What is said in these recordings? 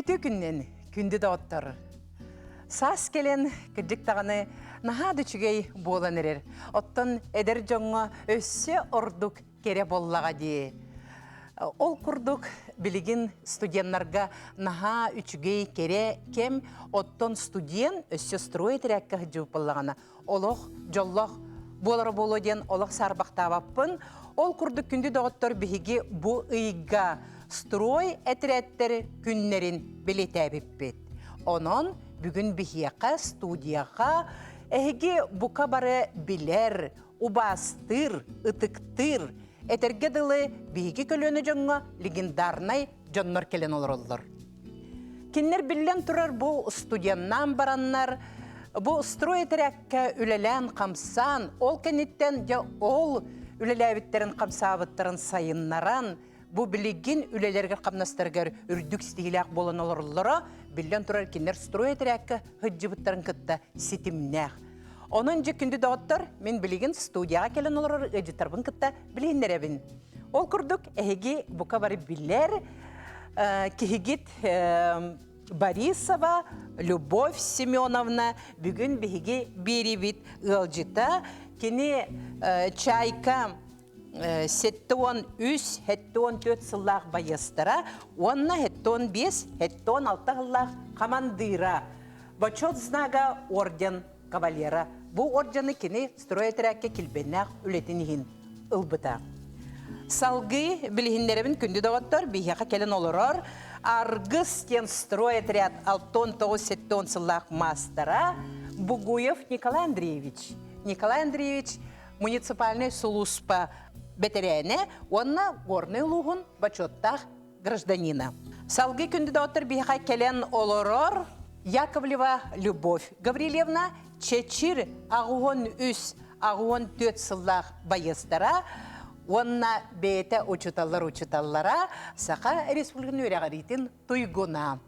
Үтүө күннэн, күндү доҕоттор! Саас кэлэн, кырдьык даҕаны, наһаа да үчүгэй буолан эрэр. Оттон эдэр дьоҥҥо өссө ордук кэрэ буоллаҕа дии. Ол курдук билигин студеннарга наһаа үчүгэй кэрэ кэм, оттон студент өссө строй этэрээккэ сылдьыбыт буоллаҕына, олох дьоллоох буолара буолуо диэн олох саарбахтаабаппын. Ол курдук күндү доҕоттор биһиги бу ыйга строй этэрээттэр күннэрин бэлиэтээбиппит. Онон бүгүн биһиэхэ студияҕа эһиги бука бары билэр, убаастыыр, ытыктыыр, этэргэ дылы биһиги көлүөнэ дьоҥҥо легендарнай дьоннор кэлэн олороллор. Кинилэр биллэн турар бу студеннаан бараннар, бу строй этэрээккэ үлэлээн-хамсаан, ол кэнниттэн дьэ ол үлэлээбиттэрин хамсаабыттарын сайыннаран, бу билигин үлэлэригэр-хамнастарыгар үрдүк ситиһиилээх буолан олороллоро, биллэн турар кинилэр строй этэрээккэ сылдьыбыттарын кытта ситимнээх. Онон дьэ күндү доҕоттор, мин билигин студияҕа кэлэн олорор ыалдьыттарбын кытта билиһиннэрэбин. Ол курдук эһиги бука бары билэр киһигит Борисова Любовь Семеновна бүгүн биһиги биэрибит ыалдьыта. Кини Чайка 73, 74 сыллаах байыастара уонна 75, 76 сыллаах хамандыыра. Бочуот знага орден кавалера. Бу ордены кини стройэтэрээккэ килбэннээх үлэтин иһин ылбыта. Салгыы билиһиннэрэбин күндү доҕоттор, биһиэхэ кэлэн олорор Аргыс диэн стройотряд 69-70 сыллаах маастара Бугуев Николай Андреевич. Николай Андреевич муниципальнай сулууспа бэтэрээнэ уонна Горнай улууһун бочуоттаах гражданина. Салгыы күндү доҕоттор биһиэхэ кэлэн олорор Яковлева Любовь Гаврильевна Чэчир 83 84 сыллаах байыастара уонна бэйэтэ учууталлар учууталлара Саха Республикатын үөрэҕириитин туйгуна.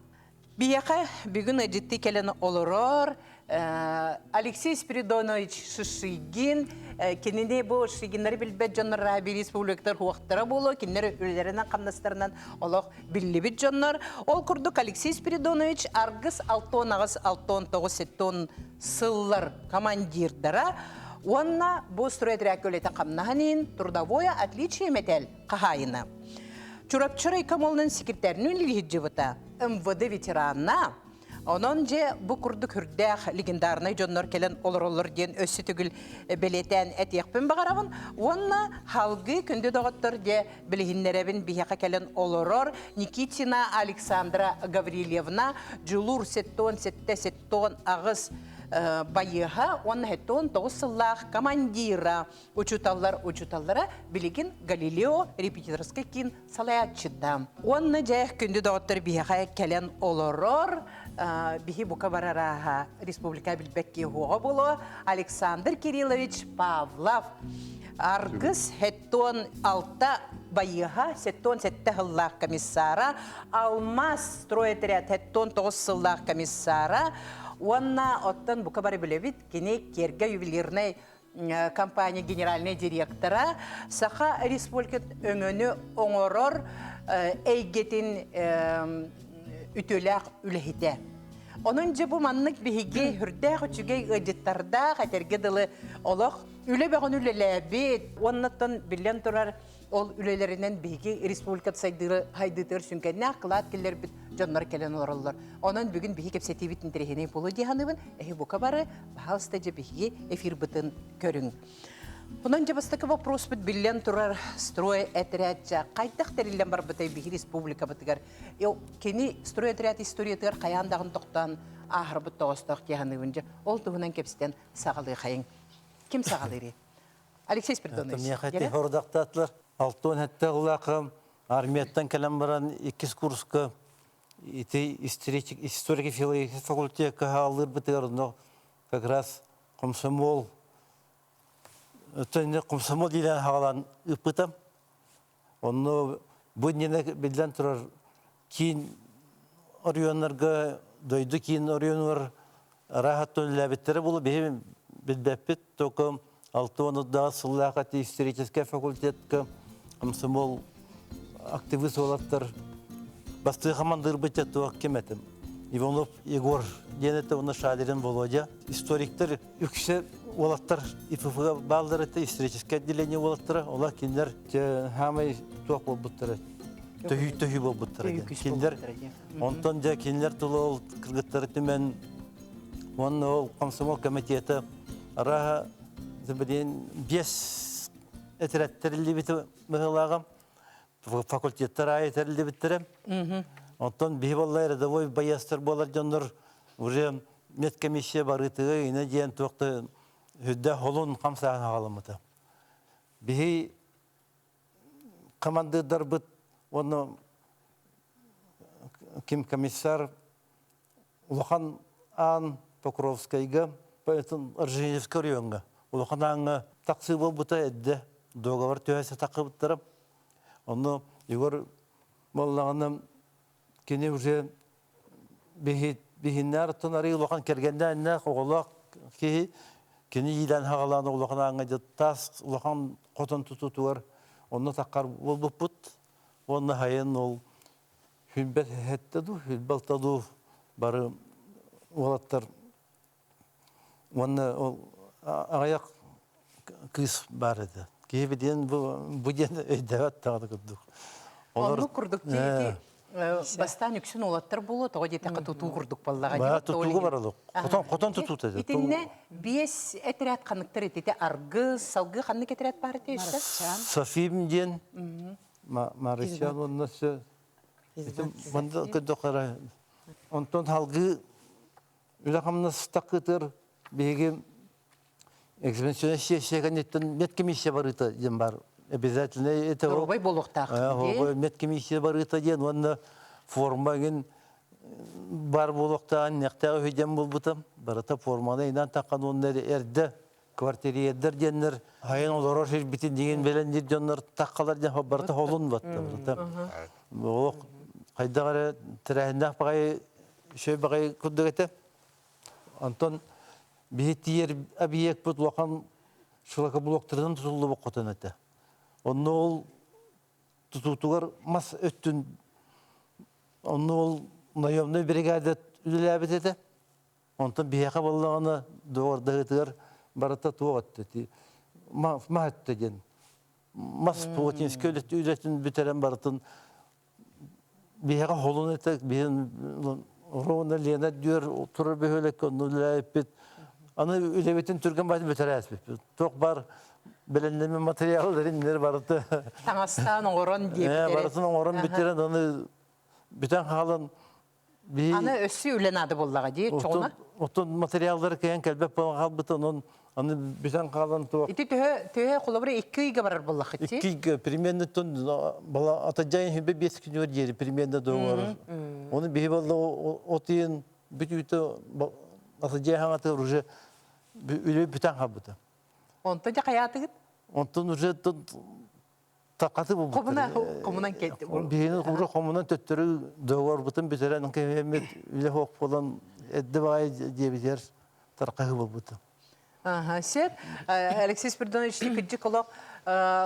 Биһиэхэ бүгүн ыдьытты кэлэн олорор Алексей Спиридонович Шишигин кинини бу Шишигиннары билбэт дьоннор Раби республиктар хуохтара буолуо, кинилэр үлэлэринэн хамнастарынан олох биллибит дьоннор. Ол курдук Алексей Спиридонович Аргыс 68 69 70 сыллар командирдара уонна бу стройотрядка үлэтин хамнаһын иһин трудовое отличие мэтээл хаһаайына. Чурапчы райкомолунан секретаринын үлэлиһиддьыбыта МВД ветерана. Онон дьэ бу курдук үрдээх легендарнай дьоннор кэлэн олороллор диэн өссө төгүл бэлиэтээн этиэхпин баҕарабын. Уонна халгыы күндү доҕоттор дьэ билиһиннэрэбин биһиэхэ кэлэн олорор Никитина Александра Гаврильевна Дьулуур 77 78 байыаһа уонна 79 сыллаах командира учууталлар учууталлара билигин Галилео репетиторскай киин салайааччыта. Уонна дьэ күндү доҕоттор биһиэхэ кэлэн олорор биһи бука барарааһа республика билбэт киһи уоҕа буолуо Александр Кириллович Павлов Аргыс хеттон алта байыаһа 77 сыллаах комиссара Алмаз стройотряд хеттон 9 сыллаах комиссара уонна оттон бука бары билэбит кини Керга ювелирнай компания генеральнай директора Саха Республикат өҥөнү оҥорор эйгэтин үтүөлээх үлэһитэ. Онон дьэ бу маннык биһиги үрдээх үчүгэй ыалдьыттардаах этэргэ дылы олох үлэ бөҕөнү үлэлээбит уоннаттан биллэн турар ол үлэлэринэн биһиги республикат сайдыытыгар сүҥкэннээх кылаат киллэрбит дьоннор кэлэн олороллор. Онон бүгүн биһи кэпсэтиибит интэриэһинэй буолуо дии саныыбын. Эһи бука бары, пожалуйста, дьэ биһиги эфирбытын көрүҥ. Онон дьэ бастакы вопроспут биллэн турар строй отрядча хайдах тэриллэн барбытай биһи республикабытыгар. Кини строй отряд историятыгар хайаан даҕын тохтоон ааһарбыт тоҕостоох дии саныыбын дьэ. Ол туһунан кэпсэтэн саҕалыахайыҥ. Ким саҕалыырый? Алексей Спиридонович. Миэхэ ити хордахтаатылар. Алтон хэтте ыллаахым армияттан кэлэн баран иккис курска ити историк-филологический факультекка хааллыырбытыгар онно как раз комсомол комсомол диэн хаалан ыппытым. Онно бу иннинэ биллэн турар киин оройуоннарга дойду киин оройуонугар арааһаттан үлэлээбиттэрэ буолуо биһи билбэппит только 60 сыллаах историческай факультетка комсомол активист уолаттар. Бастыы хамандыырбыт туох ким этим? Иванов Егор диэн этэ, уонна Шадрин Володя. Историктар үксэ уолаттар ИФФ бааллар этэ, историческое отделение уолаттара. Ола кинилэр хаамай туох буолбуттара, төһүү төһүү буолбуттара диэн. Кинилэр онтон дьэ кинилэр тула ол кыргыттары түмэн уонна ол комсомол комитета арааһа билин биэс этэрэттериллибит быһыылааҕым факультеттар аайы тэриллибиттэрэ. Оттон биһи буолла рядовой байыастар буолар дьоннор уже медкомиссия барыытыга инэ диэн туохта үрдэ холун хамсааһын аҕаламмыта. Биһи командирдарбыт уонна ким комиссар улахан аан Покровскайга, Рженевскай райоҥҥа улахан ааҥҥа тахсыы буолбута эрдэ договор түһэ таххыбыттара. Онно Егор буоллаҕына кини уже биһиннээр оттон арыы улахан кэргэннээх оҕолоох киһи кини иилэн хаҕалаан улахан ааҥҥа таас улахан хотон тутуутугар онно таххар буолбуппут уонна хайын ол Хүлбэт эһэттэ дуу, хүлбалта дуу бары уолаттар уонна ол аҕыйах кыыс баар этэ. Киһи диэн бу, бу диэн өйдөөбөт даҕаны курдук. Олор Оннук курдук дии бастаан үксүн уолаттар буолуо тоҕо диэтэххэ тутуу курдук буоллаҕа дии. Тутууга баралык. Хотон хотон тутуута. Итиннэ биэс этэрээт ханныктар итити аргыс, салгыы ханнык этэрээт баар этэ Софим диэн Марысян уонна манна көрдөххө онтон салгыы үлэ-хамнас таккытыгар биһиги экзаменационная сессия кэнниттэн медкомиссия барыыта диэн бар обязательно это Доруобай буолуохтаах медкомиссия барыыта диэн уонна форма игин бар буолуохтааҕын нехтээҕи үһү диэн буолбута барыта форманы инан таххан уонна эрдэ квартириердэр диэннэр айан олорор сирбитин дигин бэлэн дьоннор таххалар диэн барыта холун батта барыта олох хайдах эрэ тэрээһиннээх баҕайы үчүгэй баҕайы курдук этэ онтон биһи тиийэр объекпыт улахан шлакоблоктарынан тутуллубут хотон этэ онно ол тутуутугар мас өттүн онно ол наемный бригада үлэлээбит этэ Онтон биһиэхэ буоллаҕына доҕордоһыытыгар барыта туох өттө маһ өттө диэн мас плотинскай үлэтин бүтэрэн барытын биһиэхэ холун этэ биһин ровно Лена дүөр турар бөһүөлэккэ онно үлэлээбиппит аны үлэбитин түргэн баҕайы бүтэрээспиппит туох бар бэлэмнэммит материалларын барыта таҥастаан оҥорон диэбиттэрэ барытын оҥорон бүтэрэн аны бүтэн хаалан Аны өссө үлэ наада буоллаҕа дии, чоҕуна. Оттон материаллары кыайан кэлбэт буолан хаалбыт, онон аны бүтэн хаалан туох. Ити төһө төһө холобура икки ыйга барар буоллаххыт Икки ыйга примерно тон бала атажайын хүбе биэс күнүгэр диэри примерно договор. Оны биһи болла от ыйын бүтүүтэ атажай хаҥатыгар уже үлэ бүтэн хаалбыта. Онтон дьэ хайаатыгыт? Онтон уже Такаты булбуттар. Хомунан кетти. Биһини уже хомунан төттөрү договорбутун бүтэрэн кэмэммит үлэ хоох буолан эдде баҕайы диэбитигэр тарқаһы буолбута. Ага, сөп. Алексей Спиридонович кырдьык олох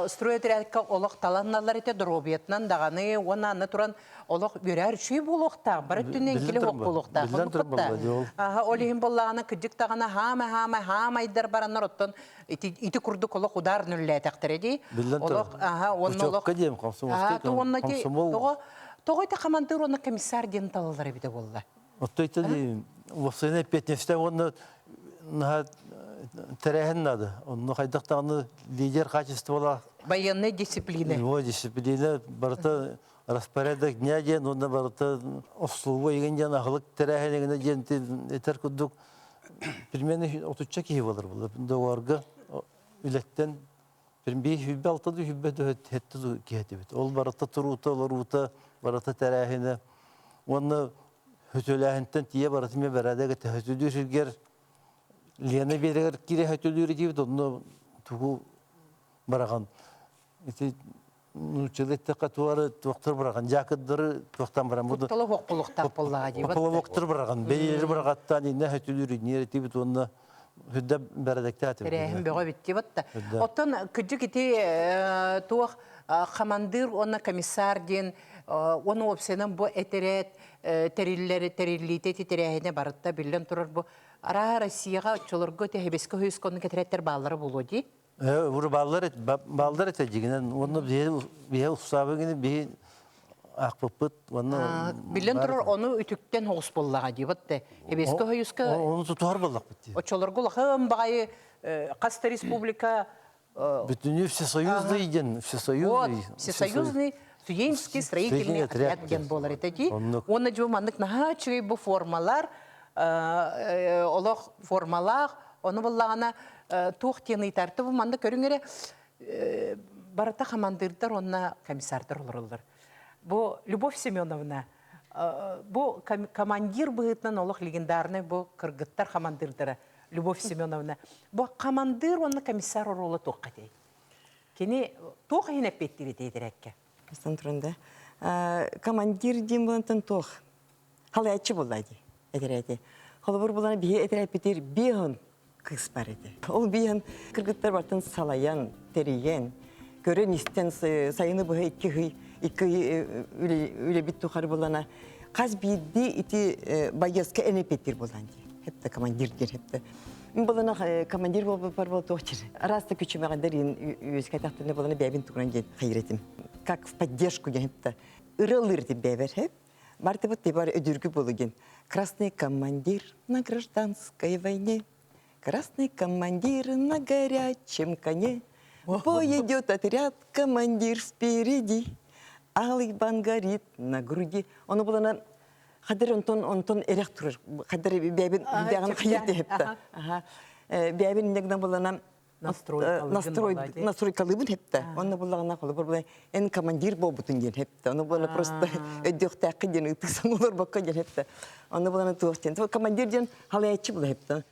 стройотрядка олох таланналар ите доруобуйатынан даҕаны уонна аны туран олох үөрээр үчүгэй буолуохтаах, бары өттүнэн кили хоох буолуохтаах. Аха, ол иһин буоллаҕына кырдьык даҕаны хаама-хаама хаамайдар бараннар оттон ити ити курдук олох удар нүллээтэхтэрэ дии. Биллэн Олох аха уонна олох Учебка диэн комсомольскай уонна ити комсомол тоҕо тоҕо ити хамандыыр уонна комиссар диэн талаллар эбитэ буолла. Оттон ити уопсайынан эппиэтинэстээх уонна наһаа тэрээһин наада. Онно хайдах даҕаны лидер качестволаах Военная дисциплина. Его дисциплина барыта распорядок дня диэн уонна барыта обслугу игин диэн аһылык тэрээһин диэн этэр курдук Примерно отучча киһи буолар буолла. Договорга үлэттэн биир хүббэ алта ду хүббэ хетте ду киһи этибит. Ол барыта туруута, олоруута, барыта тэрээһинэ. Уонна хөтөлөөһүнтэн тиийэ барыта эмиэ бэрээдэк этэ. Хөтөлүүр сиргэр Лена биэрэгэр киирэ хөтөлүүр диибит, онно тугу бараҕан Ити нууччалыы эттэххэ туары туохтар быраҕан, дьаакырдары туохтан баран буду. Куттала хуохпулуктаах буоллаҕа дии. Поплавоктар быраҕан, бэйэлэри быраҕаттаан иннэ хөтүлүүр инниэр этибит уонна хүддэ бэрэдэктээтибит. Тэрээһин бөҕө битти батта. Оттон кырдьык ити туох хамандыыр уонна комиссар диэн Оны опсенан бу этэрээт тэриллэри тэриллиитэ титирээһинэ барытта биллэн турар бу араа Россияҕа оччолорго тэһэбэскэ хойусконну кэтэрээттэр бааллара буолуо дии. Уру бааллар бааллар этэ дьигинэн уонна биһи устаабы гини биһи ахпыппыт уонна Биллэн турар ону үтүктэн оҕус буоллаҕа дии бат Эбиэскэ хойуска ону тутуһар буоллахпыт дии. Оччолорго улахан баҕайы хас да республика Бүтүннүү всесоюзный диэн всесоюзный. Вот, всесоюзный студенческий строительный отряд диэн буолар этэ дии. Уонна дьу маннык наһаа үчүгэй бу формалар олох формалаах, ону буллаҕына туох диэн ыйтарты бу маннык көрүҥ эрэ барыта хамандыырдар уонна комиссардар олороллор. Бу Любовь Семеновна бу командир быһыытынан олох легендарный бу кыргыттар хамандыырдара Любовь Семеновна. Бу хамандыыр уонна комиссар оруола туохха этэй? Кини туох иһин эппиэттиир этей Бастан туран да командир диэн буолантан туох халаяччы буолла дии этэрээти. Холобур булана биһи этэрээппитир биэһон кыыс бар этэ. Ол биэһэн кыргыттар бартын салайан, тэрийэн, көрөн истэн сайыны быһа икки ый икки ый үлэбит тухары булана хас биирдии ити байыаска энэппиттир булан дии. Хепте командир дир хепте. Булана командир болбупар бол туохчыр. Араста күчүмэҕэдэр үөскэтахтына булана бэбин тугунан диэн хайретим. Как в поддержку диэн хепте. Ырылыр деп бэбер хеп. Бартыбыт бар өдүргү болугин. Красный командир на гражданской войне. Красный командир на горячем коне. Бой идет отряд, командир впереди. Алый бан горит на груди. Ону булана хадыр онтон онтон эрэх турар. Хадыр бэбин бэҕин хайыр хепта. Бэбин иннегна булана настрой настройкалыыбын хепте. Онно буллаҕына холобур була эн командир буолбутун диэн хепте. Ону була просто өйдүөхтээххин диэн ыытысан олорбокко диэн хепте. Онно булана туох диэн. Командир диэн халаяччы була хепте.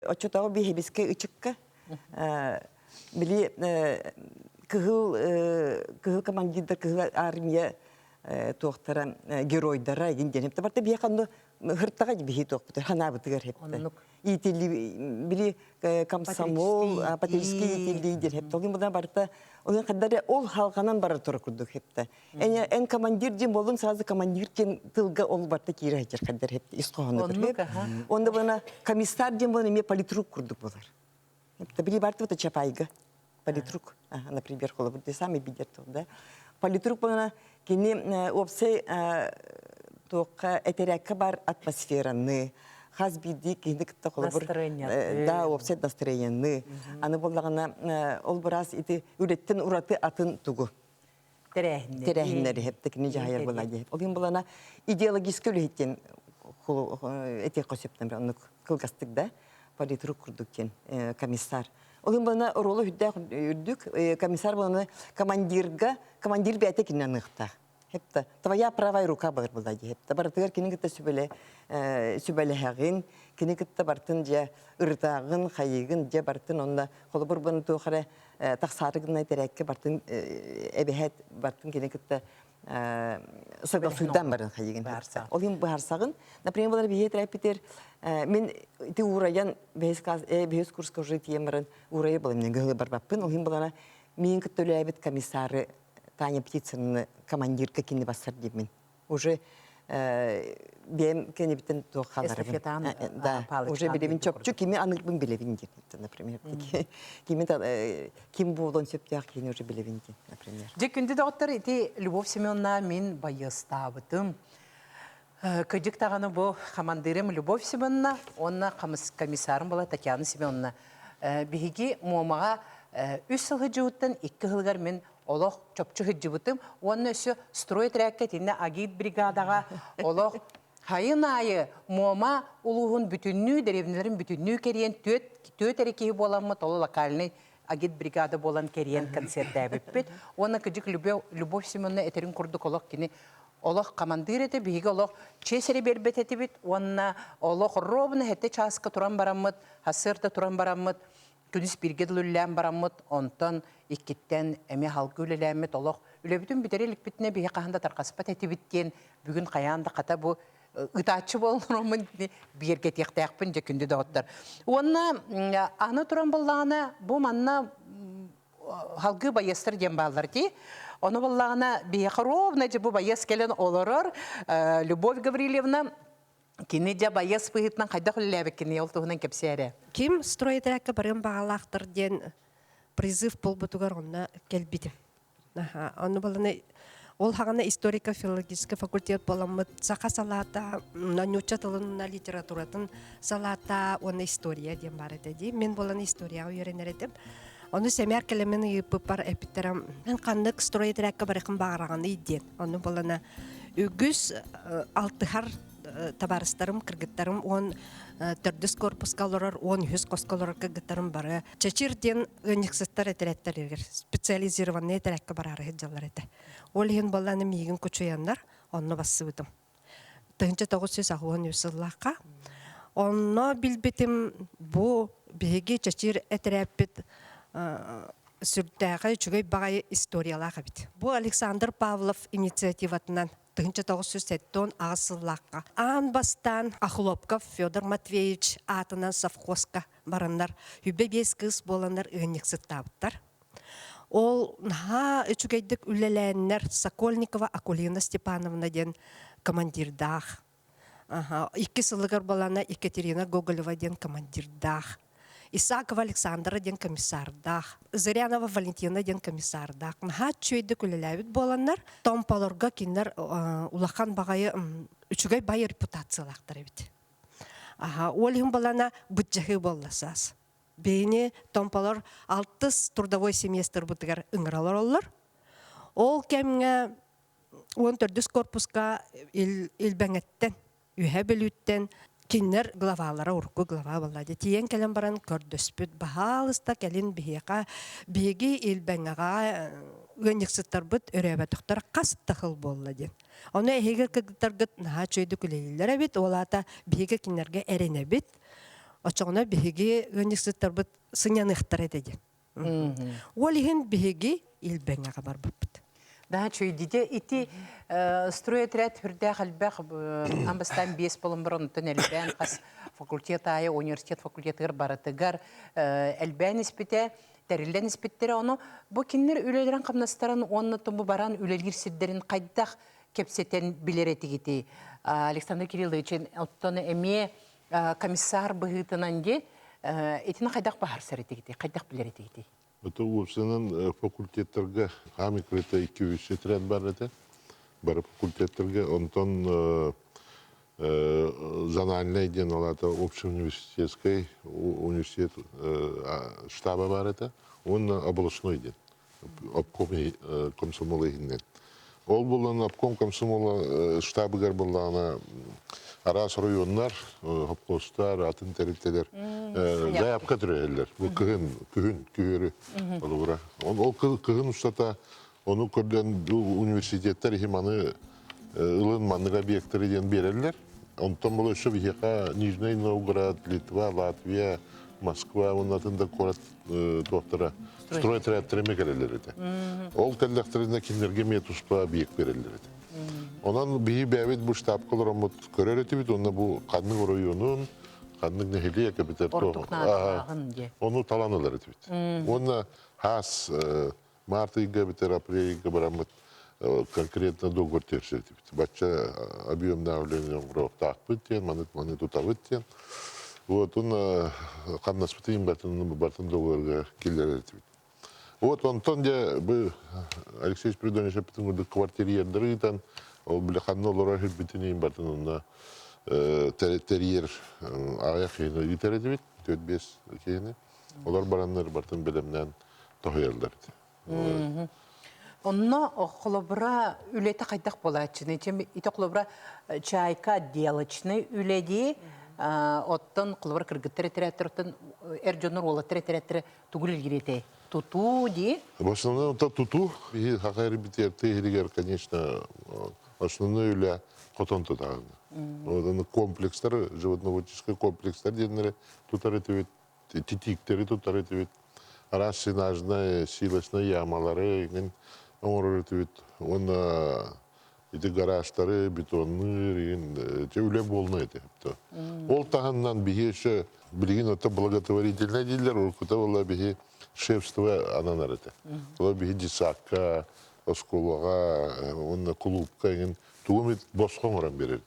Оччотооҕу биһибискэ ычыкка били кыһыл кыһыл командирдар кыһыл армия туохтара геройдара игин диэн хепте. Барта биһи ханны хыртаҕа биһи туохпутар ханаабытыгар хепте. Иитилли били комсомол патриотический иитиллии диэн хепте. Ол буна барта ол хаддары ол халҕанан барар тура курдук хепте. Эн командир диэн болдун сразу командир диэн тылга ол барта киирэ хатер хаддар хепте ис хоһоону көрбөт. Онда буна комиссар диэн буна эмиэ политрук курдук болар. Хепте били барты вот Чапайга политрук, например, холобур, ты сам бидер да. Политрук буна кини уопсай туохха этэрээккэ бар атмосфераны, хас биирдии киһини кытта холобур да уопсай настроениены аны буоллаҕына ол быраас ити үлэттэн ураты атын тугу тэрээһиннэри хэптэ кини дьаһайар буолаа диэһит ол иһин булана идеологическай үлэһиттен этиэххэ сөптөн оннук кылгастык да политрук курдук диэн комиссар ол иһин булана оруола үрдээх үрдүк комиссар булана командирга командир бэйэтэ кинини аныахтаах хепта твоя правая рука бар була дии хепта барытыгар кини кытта сүбэлэ сүбэлэһэҕин кини кытта бартын дьэ ырытааҕын хайыгын дьэ бартын онно холобур бун туох эрэ тахсаары гына тэрээккэ бартын эбэһэт бартын кини кытта согласуйдан барын хайыгын ол иһин быһарсаҕын например булар биһиэ тэрээппитер мин ити уурайан бэһис класс бэһис курска уже тиийэн баран уурайы буолам мен гыһылы барбаппын ол иһин булана миин кытта үлээбит комиссары Таня Птицынаны командирка кини бассар диибин. Уже бэйэм кэннибиттэн туох хааларабын. Да, уже билебин чопчу кими аныырбын билебин диэн, например. Кими ким буолуон сөптөөх киһини уже билебин диэн, например. Дьэ күндү доҕоттор, ити Любовь Семеновна мин байыастаабытым. Кыдьык даҕаны бу хамандыырым Любовь Семеновна уонна комиссарым была Татьяна Семеновна. Биһиги Муомаҕа үс сыл сылдьыбыттан икки сылыгар мин олох чопчу сылдьыбытым уонна өссө строй треккэ итиннэ агит бригадаҕа олох хайын аайы Муома улууһун бүтүннүү дэриэбинэлэрин бүтүннүү кэрийэн түөрт түөрт эрэ киһи буоламмыт ол локальный агит бригада буолан кэрийэн концерттээбиппит уонна кыдьык Любовь Семеновна этэрин курдук олох кини олох хамандыыр этэ биһиги олох чиэс эрэ биэрбэт этибит уонна олох ровно сэттэ чааска туран бараммыт сарсыарда туран бараммыт күнүс бииргэ дылы үлэлээн бараммыт онтон иккиттэн эмиэ халгы үлэлээммит олох үлэбитин бүтэрэ иликпитинэ биһи хаһан да тарҕаспат этибит диэн бүгүн хайаан да хата бу ытааччы буолан биэргэтиэхтээхпин дьэ күндү доҕоттор уонна аны туран буоллаҕына бу манна. Халгыы байыастар диэн бааллар дии. Ону буоллаҕына биһиэхэ ровно дьэ бу байыас кэлэн олорор Любовь Гаврильевна кини дьэ байыас быһыытынан хайдах үлэлээбиккиний ол туһунан кэпсээ эрэ. Ким стройэтэрээккэ барыан баҕалаахтар диэн призыв буолбутугар онно кэлбитим. Ону баланы ол хаҕана историко-филологическай факультет буоламмыт саха салаата, нуучча тылын литературатын салаата уонна история диэн баар этэ дии. Мин буолан историяҕа үөрэнэр этим. Ону сэмээр кэлэммин ыйыппыппар эппиттэрим эн ханнык стройэтэрээккэ барыаххын баҕараҕыный диэн. Ону буолана үгүс алтыһар табаарыстарым, кыргыттарым уон төрдүс корпуска олорор, 13 хоско олорор кыргыттарым бары Чэчир диэн ыанньыксыттар этэрээттэригэр специализированный этэрээккэ бараары сылдьаллар этэ. Ол иһин буоллааны миигин кучуйаннар онно бассыбытым. 1983 сыллаахха. Онно билбитим бу биһиги Чэчир этэрээппит сүрдээҕэ үчүгэй баҕайы историялаах эбит. Бу Александр Павлов инициативатынан 1978 сыллаахха аан бастаан Охлопков Федор Матвеевич аатынан совхозка бараннар 25 кыыс буоланнар ыанньыксыттаабыттар. Ол наһаа үчүгэйдик үлэлээннэр Сокольникова Акулина Степановна диэн командирдаах. Икки сылыгар балана Екатерина Гоголева диэн командирдаах. Исакова Александра диэн комиссардаах, Зырянова Валентина диэн комиссардаах. Наһаа үчүгэйдик үлэлээбит буоланнар, Томполорго кинилэр улахан баҕайы үчүгэй бай репутациялаахтар эбит. Аха, ол иһин балана быдьаһыы буолла саас. Бэйини Томполор алтыс трудовой семестрбытыгар ыҥыралар оллор. Ол кэмҥэ 14 корпуска Илбэҥэттэн Үһэ Бүлүүттэн кинилэр главалара урукку глава буолла дии. Тиийэн кэлэн баран көрдөспүт, баһаалыста кэлин биһиэхэ биһиги Илбэҥэҕэ ыанньыксыттарбыт өрөөбөтөхтөр хас да сыл буолла диэн. Ону эһиги кыргыттаргыт наһаа үчүгэйдик үлэлииллэр эбит, ол аата биһиги кинилэргэ эрэнэбит. Оччоҕуна биһиги ыанньыксыттарбыт сынньаныахтара этэ диэн. Ол иһин биһиги Илбэҥэҕэ барбыппыт. Да, чуйдите ити стройотряд хүрдээх элбэх амбастаан биэс болон бар онтон элбээн хас факультет аайы университет факультетыгар барытыгар элбээн испитэ тэриллэн испиттэрэ ону бу кинилэр үлэлэрин хамнастарын уонна тумбу баран үлэлиир сирдэрин хайдах кэпсэтэн билэр этигити Александр Кириллович оттон эмиэ комиссар быһыытынан ди итини хайдах баһарсар этигитий хайдах билэр этигитий Это уопсанан факультеттарга хаамый крыта 200 отряд бар этэ. Бары факультеттарга. Онтон зональный диэн ол аата общеуниверситетскай университет штаба бар этэ. Уонна областной диэн обком комсомола иһинэн. Ол булан обком комсомола штабыгар буллаҕына араас оройуоннар, хопкуостар, атын тэрилтэлэр заявка түрөһөллөр. Бу кыһын, күһүн, күһүөрү олугура. Ол кыһын устата ону көрдөн бу университеттар иһи маны ылын маннык объекттары диэн биэрэллэр. Онтон бұл өссө биһиэхэ Нижний Новгород, Литва, Латвия, Москва уонна атын да куорат туохтара стройотрядтара эмиэ кэлэллэр этэ. Ол кэллэхтэринэ кинилэргэ эмиэ туспа объект берэллэр этэ. Онон биһи бэйэбит бу штабка олороммут көрөр этибит уонна бу ханнык оройуонун, ханнык нэһилиэк эбэтэр ону талан ылар этибит. Уонна хаас март ыйга эбэтэр апрель ыйга бараммыт конкретно договор түһэрсэр этибит. Бачча объемнаах үлэни оҥоруохтаахпыт диэн, маны маны тутабыт диэн. Вот он хамнаспытын бартын бартын договорга киллэрэр этибит. Вот онтон дьэ бу Алексей Спиридонович эппитин курдук квартирьердары ыытан, ол били ханна олорор сирбитин бартын онно тэрийэр аҕыйах киһини ыытар этибит, 4-5 киһини. Олор бараннар бартын бэлэмнээн тоһуйаллар этэ. Онно холобура үлэтэ хайдах буолааччыный? Ити холобура чайка отделочный үлэдии, оттон холобура кыргыттар этэрээттэр, оттон эр дьоннор уолаттар этэрээттэрэ тугу үлэлиир этэй? Тутуу дии? В основном это тутуу. Биһи саха эрбитигэр тыа конечно, основной үлэ хотон тутааһына. Вот комплекстар, животноводческий комплекстар диэннэри тутар этибит титииктэри тутар этибит, араас сенажнай, силоснай ямалары эҥин оҥорор этибит. Уонна ити гаражтары бетонныыр игин ити үлэ буолна этэ. Ол таһынан биһи еще билигин ото благотворительнай дииллэр, уруккута буолла биһи шефство ананар этэ. Ол биһи детсадка, оскуолаҕа уонна кулуупка эҥин тугу эмит босхо оҥорон биэрэрбит.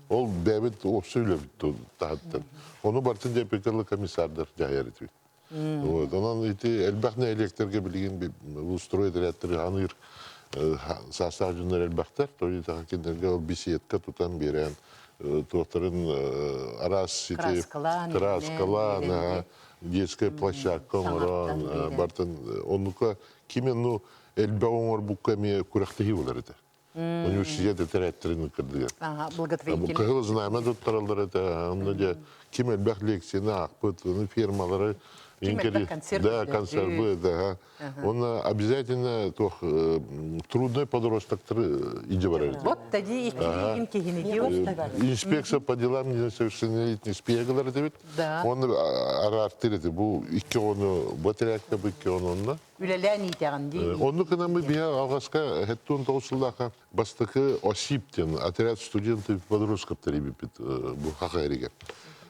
Ол бэйэбит уопсай үлэбит таһыттан. Ону барытын дьэппиккэ комиссардар дьаһайар этибит. Вот. Онон ити элбэх нэһилиэктэргэ билигин строй отрядтары ханыыр саастаах дьоннор элбэхтэр. То есть кинилэргэ ол беседка тутан биэрэн туохтарын араас ити краскалаан, детская площадка оҥорон бартын оннука ким ну элбэх оҥорбукка эмиэ күрэхтэһии болар этэ. Университет этэрээттэрин кырдыгар. Благотворительный. Кыһыл знамя туттараллар этэ. Онно дьэ ким элбэх лекцияны аахпыт, аны фермалары Ким элбэх концерт Да, концерты, да. Онно обязательно туох трудный подростоктары иде барар. Вот тади иккилигин киһини Инспекция по делам несовершеннолетних спегалар этибит. Да. Оны араартыр эти. Бу икки ону бу отрядка бу икки ону онно. Үлэлээн иитэҕин дии. Оннук гынан биһи алҕаска 79 сыллаахха бастакы ОСИП диэн отряд студентов подростков тэрийбиппит бу Хаха эригэр.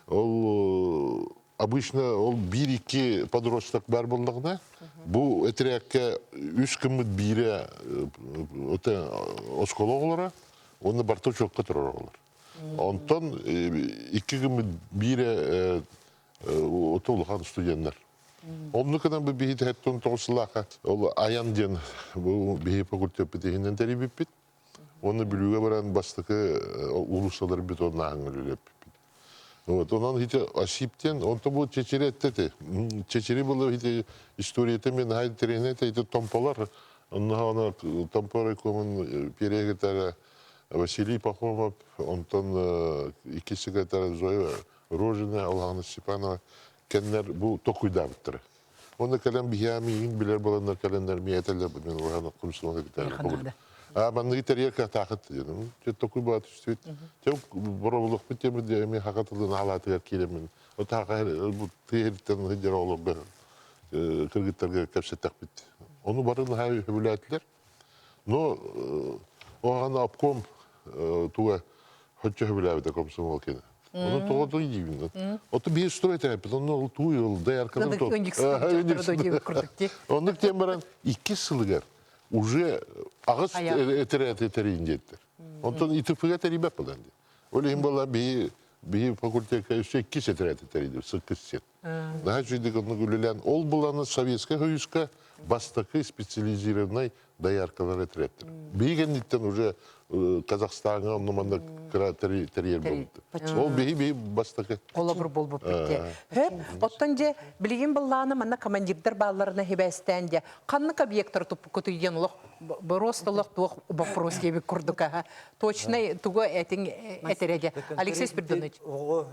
Ол обычно ол биир-икки подросток бар буоллаҕына, бу этэрээккэ үс гыммыт биирэ оскуола оҕолоро уонна барыта учуокка турар оҕолор. Онтон икки гыммыт биирэ улахан студеннар. Оннук гынан бу биһи 19 сыллаахха ол Аян диэн бу биһи факультеппит иһинэн тэрийбиппит. Уонна Бүлүүгэ баран бастакы уулуссалар бетоннааһыҥҥа үлэлэппиппит. Вот, онон ити Осиптен, онто бу чечери этте Чечери было ити историята мен хай тренер ити томполар, онно аны Томпо райкомун перегитара Василий Пахомов, онтон икки секретарь Зоя Рожина, Аллахана Степанова кэннэр бу токуйдаабыттара. Онно кэлэн биһиэхэ миигин билэр буоланнар кэлэннэр миэ этэллэр мин улахан комсомол секретарь А манныгы тэрийэр кыахтаахыт диэн. Чэ токуй баа түстүбүт. Чэ боробулукпут диэмит диэми хака тылын халаатыгар киирэммин. Отааха бу тыа сылдьар оҕолорго кыргыттарга кэпсэттэхпит. Ону бары наһаа сөбүлээтилэр. Но оҕаны обком туга хоччо сөбүлээбитэ комсомол кини. Ону тоҕо диибин. Ото биир строй тэрэппит, онно туй ол доярканы то. Оннук тем баран иккис сылыгар уже аҕыс этэрээти тэрийин диэттэр. Онтон ИТФ-га тэрийбэт буолан дии. Ол иһин буолла биһи биһи факультекка өссө иккис этэрээти тэрийдим, сыккыс сет. Наһаа үчүгэй оннук үлэлээн, ол буланы Советскай Союзка бастакы специализированный дояркалар этэрээттэр. Биһи кэнниттэн уже Казахстаҥҥа онно манна кыра тэрийэр буолбут. Ол биһи биһи бастакы. Холобур буолбуппут дии. Хөп, оттон дьэ билигин быллааны манна командирдар баалларына хибээстээн дьэ ханнык объекттары туппуккутуй диэн олох просто олох туох вопрос диэбит курдук аха. Точно тугу этиҥ этэрэ дьэ. Алексей Спиридонович. Оҕо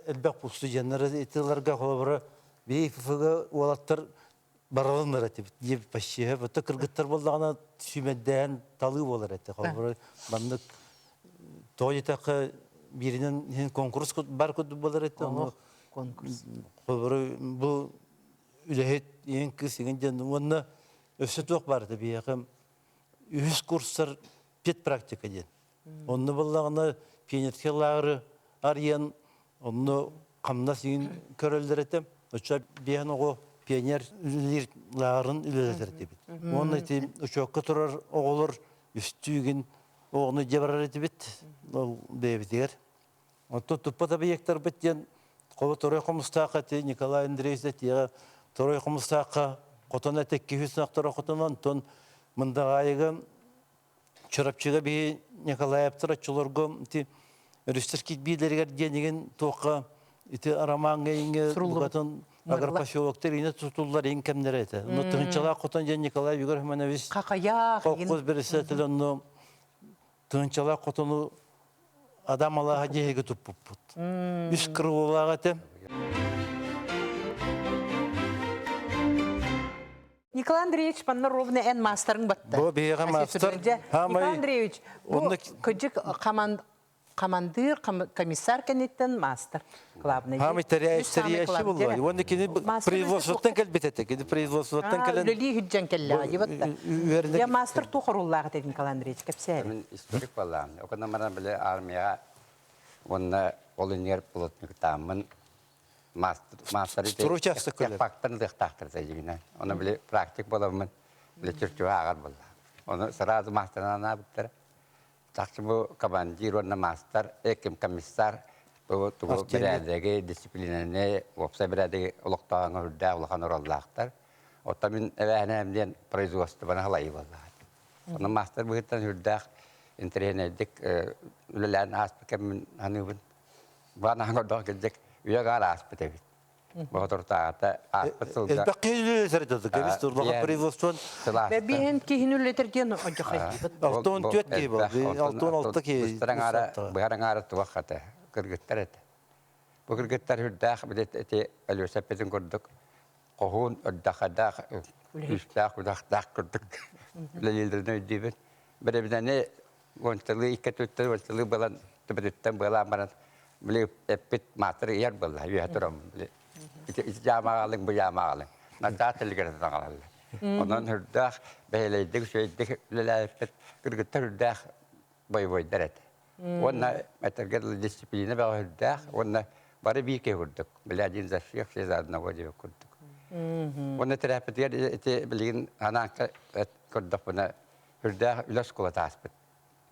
элбэх студеннары итиларга холобура БИФГ уолаттар баралыннар этибит диэбит почти бутта кыргыттар буоллаҕына сүүмэрдээн талыы буолар этэ холобура маннык тоҕо диэтэххэ бииринэн иһин конкурс бар курдук буолар этэ ону конкурс холобура бу үлэһит иһин кыыс иҥин диэн уонна өссө туох баар этэ биһиэхэ үһүс курстар педпрактика диэн Онно буоллаҕына пионерскай лааҕыры арыйан, онно хамнас иҥин көрөллөр этэ. Оччо биэһэн оҕо пионер үлэлиир лааҕырын үлэлэтэр этибит. Уонна ити учуокка турар оҕолор үстүүгүн оҕону дьэ барар этибит ол бэйэбитигэр. Оттон туппат объектарбыт диэн холо Торой Хомустаахха ити Николай Андреевич тиэҕэ Торой Хомустаахха хотон этэ икки сынахтара хотон онтон Мындаҕаайыга Чурапчыга биһи Николаевтар оччолорго ити өрүстэр кирбиилэригэр диэнигин туохха ити ромаҥҥа иҥэ букатын агропоселоктар иҥэ тутуллар иҥ кэмнэрэ этэ. Онно тыһынчалаах хотон диэн Николай Егор Химанович Хахайаах колхоз председатель онно тыһынчалаах хотону Адам алааһа дьиэһигэ туппуппут. Үс крылолаах этэ. Николай Андреевич манна ровно эн маастарыҥ батта. Бу биһиэхэ маастар. Николай Андреевич, бу кыдьык хамандыыр, комиссар кэнниттэн маастар главный. Хамай тэрийээччи булла. Уонна кини производствоттан кэлбит этэ. Кини производствоттан кэлэн үлэлии хүддьэн кэллэҕэ дибатта. Я мастер туох оруоллаах этэ Николай Андреевич кэпсээри. Мин историк буоллаҕым. Окономаран били армияҕа уонна ол иннигэр плотниктааммын. Мастер фактан ылыахтаахтар дьиҥинэн. Оны били практик буоламмын били чүрчүгэ ааҕар буолла. Оны сразу маастарынан анаабыттара. Чахчы бу командир уонна маастар, ким комиссар бу тугу бэрээдэги, дисциплинаны, уопсай бэрээдэги олохтооһуҥҥа үрдээх улахан оруоллаахтар. Оттон мин эбээһинэм диэн производствоны халайыы буоллаҕа. Онон маастар быһыытынан үрдээх интэриэһинэйдик үлэлээн ааспыт кэммин саныыбын. Баан аһаҥ кэлдьик үйэ гаар ааспыт эбит. Боотуртааҕыта ааспыт сылга Элбэх киһи үлэлэтэр кэбис турбаха производствон Бэбиһин киһини үлэлэтэр диэн одьохайбыт. 64 киһи был. 66 киһи. Быһар аҥаара туох хата кыргыттар этэ. Бу кыргыттар үрдээх билет эти Алеша эппитин курдук хоһуун өрдахадаах күүстээх удахтаах курдук үлэлииллэрин өйдүүбүн. Бэрэбинэни уончалыы икки өттүттэн уончалыы буолан төбөтүттэн быалаан баран били эппит маастар ыйар буолла үөһэ турам били ити ити дьаамаҕалыҥ бу дьаамаҕалыҥ начаа тэлгэрэ таҥалаллар онон үрдээх бэйэлэйдик үчүгэйдик үлэлээбиппит кыргыттар үрдээх бойобуойдар этэ уонна этэргэ дылы дисциплина бөҕө үрдээх уонна бары биир киһи курдук били один за всех все за одного диэбит курдук уонна тэрээппитигэр ити билигин анаанка көрдөхпүнэ үрдээх үлэ оскуолата ааспыт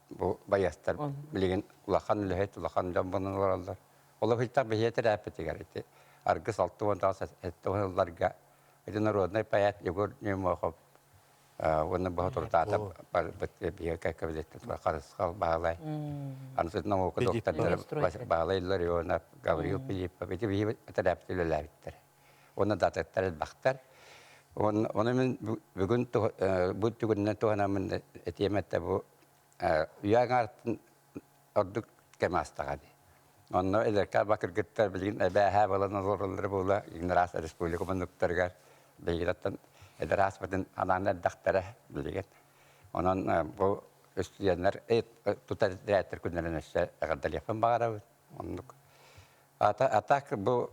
бу байыастар билигин улахан үлэһит улахан дьон буолан олороллор ол ыһыйтах биһиэ тэрээппитигэр ити аргыс 69 70 ылларга ити народнай поэт Егор Немохов уонна боһотурутаата барбыт биһиэ кэккэбилиттэн Харысхал Баһылай аны наука доктордара Баһылай Илларионов Гаврил Филиппов ити биһи тэрээппит үлэлээбиттэр уонна датыттар элбэхтэр. Оны мин бүгүн бу түгүннэн туһанаммын этиэм этэ бу үйэ аҥаартын ордук кэм аастаҕа дии. Онно эдэркэ бакыргыттар билигин эбээһээ буолан олороллор буола Игнарас республика муннуктарыгар билигин эдэр ааспытын анаан эрдэхтэрэ билигин. Онон бу студеннар тутар тирээттэр күннэрин өссө эҕэрдэлиэхпин баҕарабын. Оннук. А так бу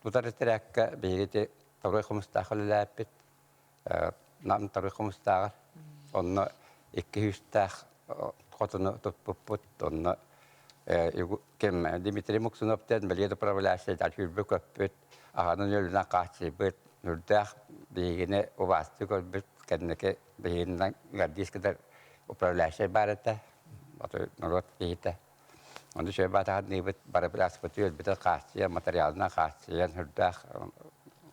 тутар этэрээккэ биһиги ити Торуй Хомустаах үлэлээппит. Нам Торуй Хомустааҕар. Онно икки сүүстээх хотону туппуппут. Онно ким Дмитрий Муксунов диэн бэлиэ управляющай сүүрбэ көппүт, аһанын өлүнэн хааччыйбыт, үрдээх биһигини убаастыы көрбүт, кэнники биһигинэн гвардейскайдар управляющай баар этэ, норуот киһитэ. Ону үчүгэй баатаһарныыбыт, бары аспыты үөрбүтэ хааччыйан, материалынан хааччыйан, сүрдээх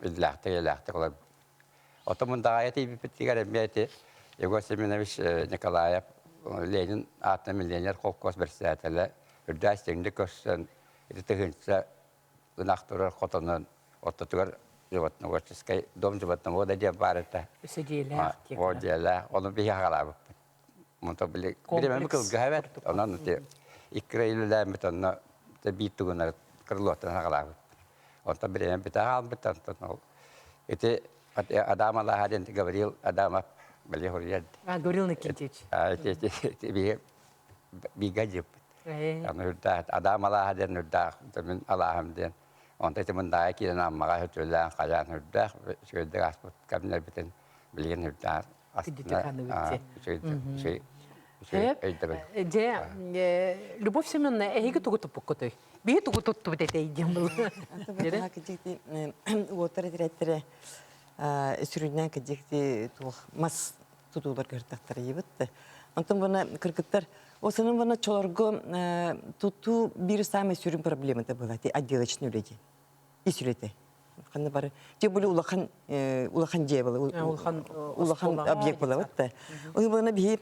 иллээхтик, эйэлээхтик олорбут. Оттон Мындаҕаайа тиийбиппитигэр эмиэ ити Егор Семенович Николаев Ленин аатынан миллионер холкуос бэрэссэдээтэлэ үрдээх истиҥник көрсөн, ити тыһыынча ынах турар хотонун ортотугар животноводческий дом животновода диэн баар этэ. Өссө дьиэлээх. О дьиэлээх. Ону биһи аҕалаабыппыт. Онто били биремэми кылгаһа эбэт. Онон ити икки үлэлээммит онно биир тугунар крылоттан аҕалаабыт. Онтон биремэ бүтэ хаалбыт. Онтон ол ити Адам Алаха диэн Гаврил Адамов били хуруйар. А, Гаврил Никитич. Ити ити би бигэ дьиппит. Аны үрдээх Адам Алаха диэн үрдээх мин Алаһым диэн. Онто ити мындаайа киирэн аммаҕа хөтүлээн хайаан үрдээх үчүгэйдик ааспыт кэмнэрбитин билигин үрдээх Дьэ, Любовь Семеновна, эһиги тугу туппуккутуй? Биһи тугу туттубут этэй диэн был. Уоттар этирээттэрэ сүрүннээн кэдьикти туох мас тутуулар көрдөхтөр ийбит. Онтон бuna кыргыттар осынын бuna чолорго тутуу бир самый сүрүн проблемата была отделочный үлэди. Ис үлэтэ. Ханна бары тем более улахан улахан дьиэ была улахан улахан объект была вот да. Оны бана биһи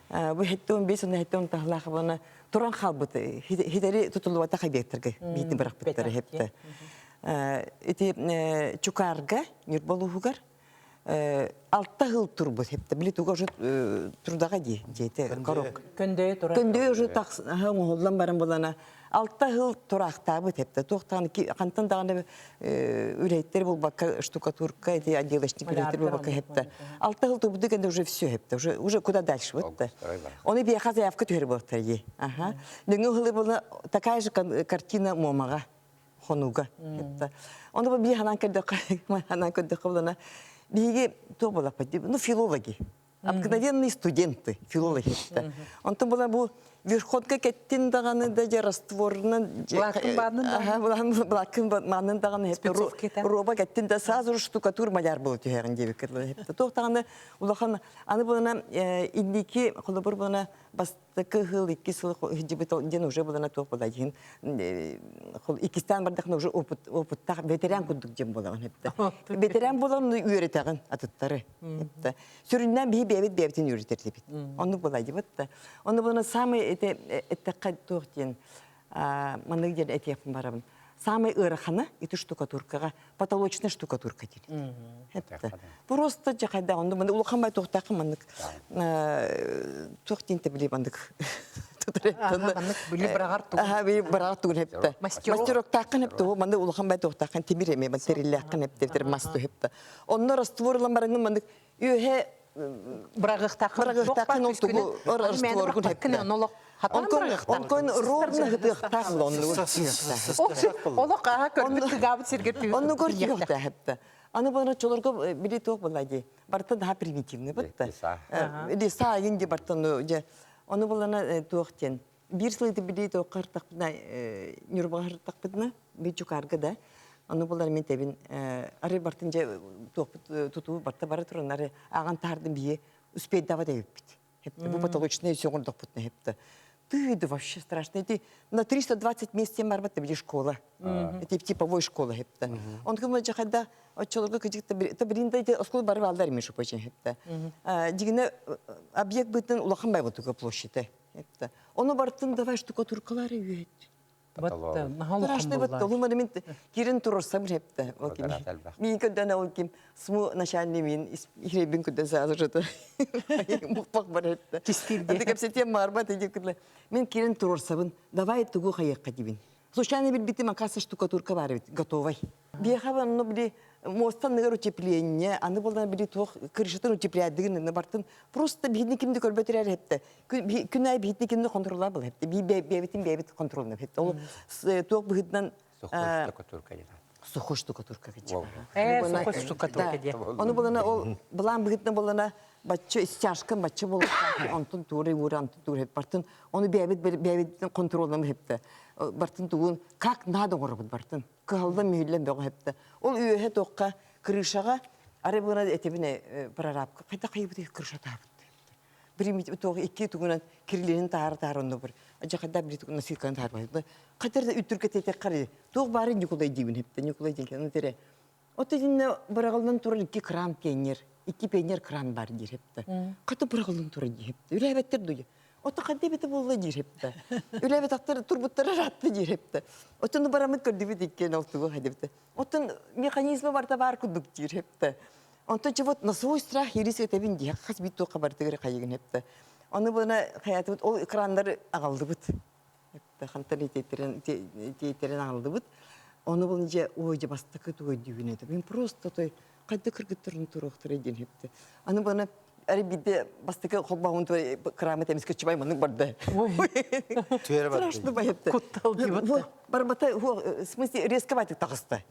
бу хеттон бес оны хеттон тахлаах бана туран хаалбыт хитери тутуллубатах объекттарга биитин бырахпыттар хепте. Ити Чукарга Ньурбалууһугар алта хыл турбут хепте били туга уже турдаға ди дьиэтэ корок Көндөйө турар. Көндөйө уже оҥоһуллан баран булана алта хыл тураахтаабыт хепте туохтаан хантан даҕаны үлэһиттэр булбакка штукатурка эти отделочник үлэһиттэр булбакка хепте алта хыл турбут кэнде уже все хепте уже уже куда дальше вот оны биэха заявка түһэр буолтар ди аха нөҥө хылы була такая же картина Муомаҕа хонууга Оны бу бии ханан көрдөххө ханан көрдөххө булана биһиги туох буолаппыт ну филологи. Обыкновенные студенты, филологи. Онтон була бу верхотка кеттин даҕаны да дьэ растворунан Былааккын баанын даҕаны былааккын маанын даҕаны роба кеттин да сразу штукатур маляр буола түһэҕин диэбиккэ дылы туох даҕаны улахан аны булана инники холобур булана бастакы сыл икки сыл сылдьыбыт диэн уже булана туох була диин иккистээн бардахына уже опыт опыттаах ветеран курдук диэн буолаҕын хепте ветеран буолан үөрэтэҕин атыттары хепте сүрүннээн биһи бэйэбит бэйэбитин үөрэтэрдибит. Оннук булайдыбыт да. Онну буна самый эти эттэххэ туох диэн маннык диэн этиэхпин барабын. Самый ыарахана ити штукатуркаҕа потолочная штукатурка диир. Это просто жахайда онну маны улахан бай туохтаахха маннык туох диэн били маннык маннык били быраҕар тугун Аха били быраҕар тугун хепте. Мастероктааххын хепте маннык улахан бай туохтааххын тимир эме териллээххин хепте мас хепте. Онно раствор ылан бараҥын маннык үөһэ бырагыахтааххын ол тугу растворгун хепте. Онкон ровно хытыахтаах оннугун Олох аха көрбүт тыгаабыт сиргэ Онну көрдүөхтэ хепте. Аны бана чолорго били туох була ди. Барта daha примитивный бытта. Лиса инди бартан же Ону булана туох диэн биир сыл били туохха ыртахпытына Ньурбаҕа ыртахпытына бир чукаарга да ону булар мин тэбин ары бартын дьэ туохпут тутуу барта бара туран ары ааҕан таһардым бии успейдава дэбиппит бу потолочный сөҕүрдөхпүтүнэ хепте ты да вообще страшно эти на 320 мест барбат били школа эти типовой школа хепте он кым жахада оччолорго кыжыкта та бринда эти оскол барып алдар между прочим хепте дигине объект бытын улахан байбытыга площади Это. Ону бартын давай штукатуркалары үйөт. Страшный вот олума мен кирин турурсам хепте. Ол ким. Мин көдөн ол ким сму начальный мин ихребин көдөн сразу же мукпак бар хепте. Аты кепсетем марба теди күдле. Мен кирин турурсабын давай тугу хайыкка дибин. Случайно билбитим, оказывается, штукатурка бар бит, готовой. Биэхэ онно били мостан ныгар утепление, аны болдан били туох крышатын утеплядыгын бартын просто биһини кимди көрбөтүрэр хепте. Күн ай биһини кимди контролла был хепте. Би бэбитин бэбит контролна хепте. Ол туох быһытынан Сухой штукатурка дена. Сухой штукатурка дена. Сухой штукатурка дена. Оны болана ол былан быһытынан болана бачча стяжка бачча болуп онтун туурай уура онтун туурай бартын оны бэбит бэбит контроллам хепте. Бартын тугун как надо оҥоробут бартын. Кыһаллан мүһүллэн бөҕө хепте. Ол үөһэ туохха крышаҕа ары буна этибине прорабка хайда хайыбыт крыша таабыт. Бир туох икки тугунан кирилин таары таары онно бір. Ажа хайда бир тугунан сыыкан таары бар. Катар да үттүркө тете кары. Туох бары Николай дибин хепте. Николай деген тере. Ото динне бырагалдан турар икки кран пионер. Икки пионер кран бар дир хепте. Каты бырагалдан турар дир хепте. Үләбеттер дуйы. Ото кадде бите болла дир хепте. Үләбет аттар турбуттары ратты дир хепте. Отону барамыт көрдүбүт иккен олтугу хадибте. Отон механизмы бар да бар кудук дир хепте. Онтон вот на свой страх и риск этебин дия хас бит тоқа бар тегер кайыгын хепте. Оны буна хаятыбыт ол крандар агалдыбыт. Хепте хантан тетерен тетерен агалдыбыт. Оны бұл же ой же бастакы тугой дүйүн эти. Мен просто той кайда кыргыттарын туруктар эдин хепте. Аны бана ари бидде бастакы холбаун той крамы темис көчбай мынык барды. Страшно байыпты. Куттал дип. Барбата в смысле резко байтык тагысты.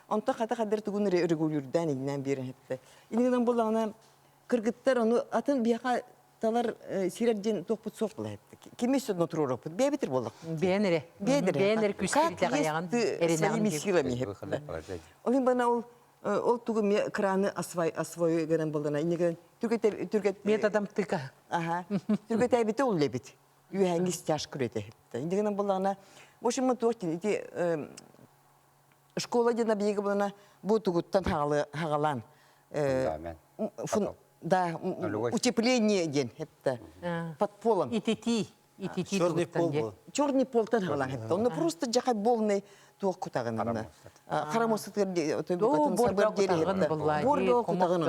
Онто хата хадыр тугун регулюрдан иннен бирин хепте. Иннен булана кыргыттар оны атын бияка талар сирерден тохпут соқ була хепте. Кимес нотруропут. Бебитир болдuk. Бенере. Бедере. Бенере күскүрүтэ каяган своими силами хепте. Олин бана ол ол тугу ме краны освой освой герен болдана. Инеген түргөтө түргөт Методом тыка. Ага. Түргөтө бите ол лебит. Үйәңги стяж күрөтө хепте. Инеген болдана. В общем, мы туох ити школа дена биги болана бу тугуттан хагалан. Да, утепление ден хепте. Под полом. Итити. Итити Черный пол был. Черный полтан хагалан хепте. Он просто жахай болный туох кутагын. Харамосытыр Борго кутагын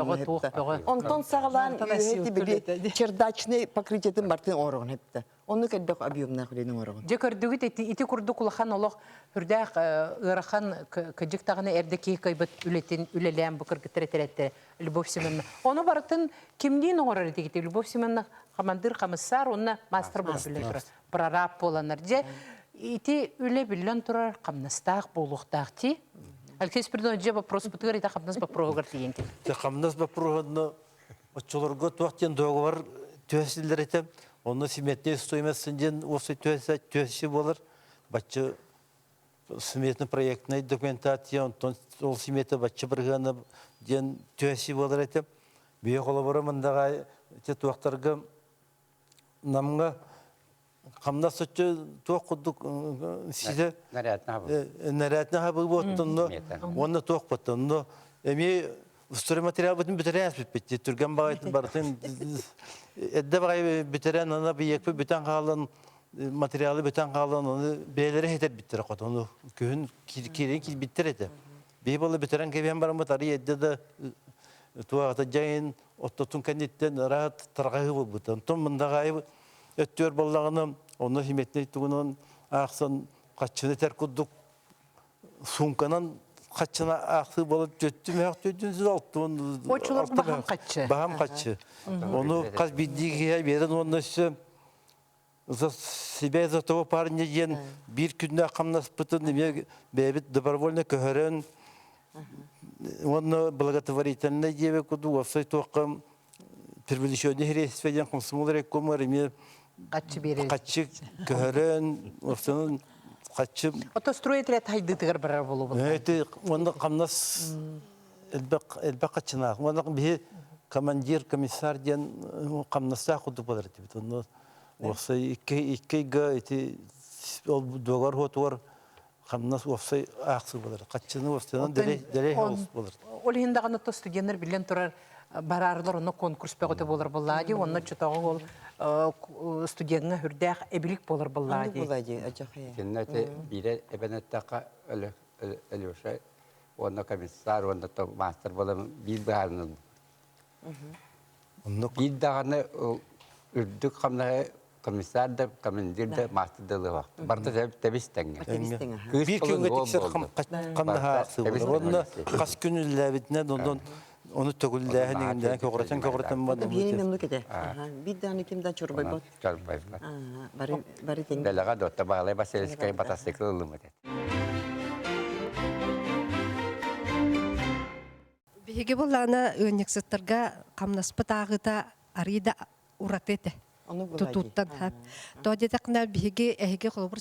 Онтон сагалан били чердачный покрытиетин бартын орогон хепте. Онну кэлбэх объемна хулинин орогон. Же көрдүгүт ити курдук улахан олох хүрдээх ыарахан кыжык тагына эрде кии кайбыт үлетин үлелээн бу кыргыттар этеретте Любовь Семеновна. Ону барытын кимдиин оҥорор этигити Любовь Семеновна хамандыр хамыссар онна мастер болуп билен турар. Прораб боланар. Же ити үле биллен турар камнастаах буолуохтаах ти. Алексей Спиридонович, же вопрос бутыгар ити хамнас боппуруогар тиийэн Те хамнас боппуруогар. Оччолорго туох диэн договор түһэсиллэр этэ. Онно сметная стоимость диэн уопсай түһэси буолар. Бачча сметно-проектная документация, онтон ол смета бачча бырыһыана диэн түһэси буолар этэ. Биһи холобура мындаҕа туохтарга Намҥа хамнас өттө туох курдук ситэ нэрээт хабыы буоттунну уонна туох буоттунну эмиэ стройматериалбытын бүтэрэн бүппүт түргэн баҕайытын барытын эрдэ баҕайы бүтэрэн ана бийиэкпит бүтэн хаалан материалы бүтэн хаалан ону бэйэлэрэ хитэрбиттэрэ хотону күһүн киирэн киирбиттэр этэ биһи буола бүтэрэн кэбиһэн бараммыт арый эрдэ да туох дьайын оттотун кэнниттэн ыраат тарҕаһыы буолбута. Онтон мындаҕаайы өттүгэр буоллаҕына, онно химиэтинэй тугунан аахсан хаччыны этэр курдук суумканан хаччына аахсыы буолан түөттүм өһөх түөттүн сүз алтын Оччолор баһам хаччы. Баһам хаччы. Ону хас биирдии киһи биэрэн уонна өссө за себя за того парня диэн биир күннээх хамнаспытын эмиэ бэйэбит добровольно көһөрөн уонна благотворительнай диэбит курдук уопсай туохха привлеченный средства диэн комсомол райкомугар эмиэ хаччы биэрэр хаччы көһөрөн уопсайынан хаччы Ото стройотряд хайдыытыгар барар буолуобут. Эти уонна хамнас элбэх элбэх хаччынаах. Уонна биһи командир, комиссар диэн хамнастаах курдук болар этибит. Онно уопсай икки икки ыйга ити ол дуогар хуотугар хамнас уопсай аахсыы болар. Хаччыны уопсайынан дэлэй дэлэй болар. Ол иһин даҕаны то студеннар биллэн турар бараарлар онно конкурс бөҕөтө буолар буоллаа дии. Онно чотоҕу ол студеҥҥа үрдээх эбилик буолар буоллаа дии. Киннэ ити биирэ эбэн эттэххэ Алеша уонна комиссар уонна маастар буолан биир быһаарыныллыбыт. Биир даҕаны үрдүк хамнаһы комиссар да, командир да, мастер да ылыах. Барыта тэбис тэҥҥэ. Биир күҥҥэ тиксэр хамнаһа аахсыы Уонна хас күн үлэлээбитинэн онон ону төгүллээһин иҥиннээн көҕүрэтэн көҕүрэтэн баран Биир оннук этэ. Биир даҕаны ким да чорбойбот. Чорбойбот. Бары бары тэҥ. Дэлэҕэ Дотта Баһылай Васильевскай мотоцикл ылыммыт этэ. Биһиги буллаана ыанньыксыттарга хамнаспыт ааҕыыта арыый да ураты этэ. Тутууттан хап. То диэтэххинэ биһиги эһиги холобур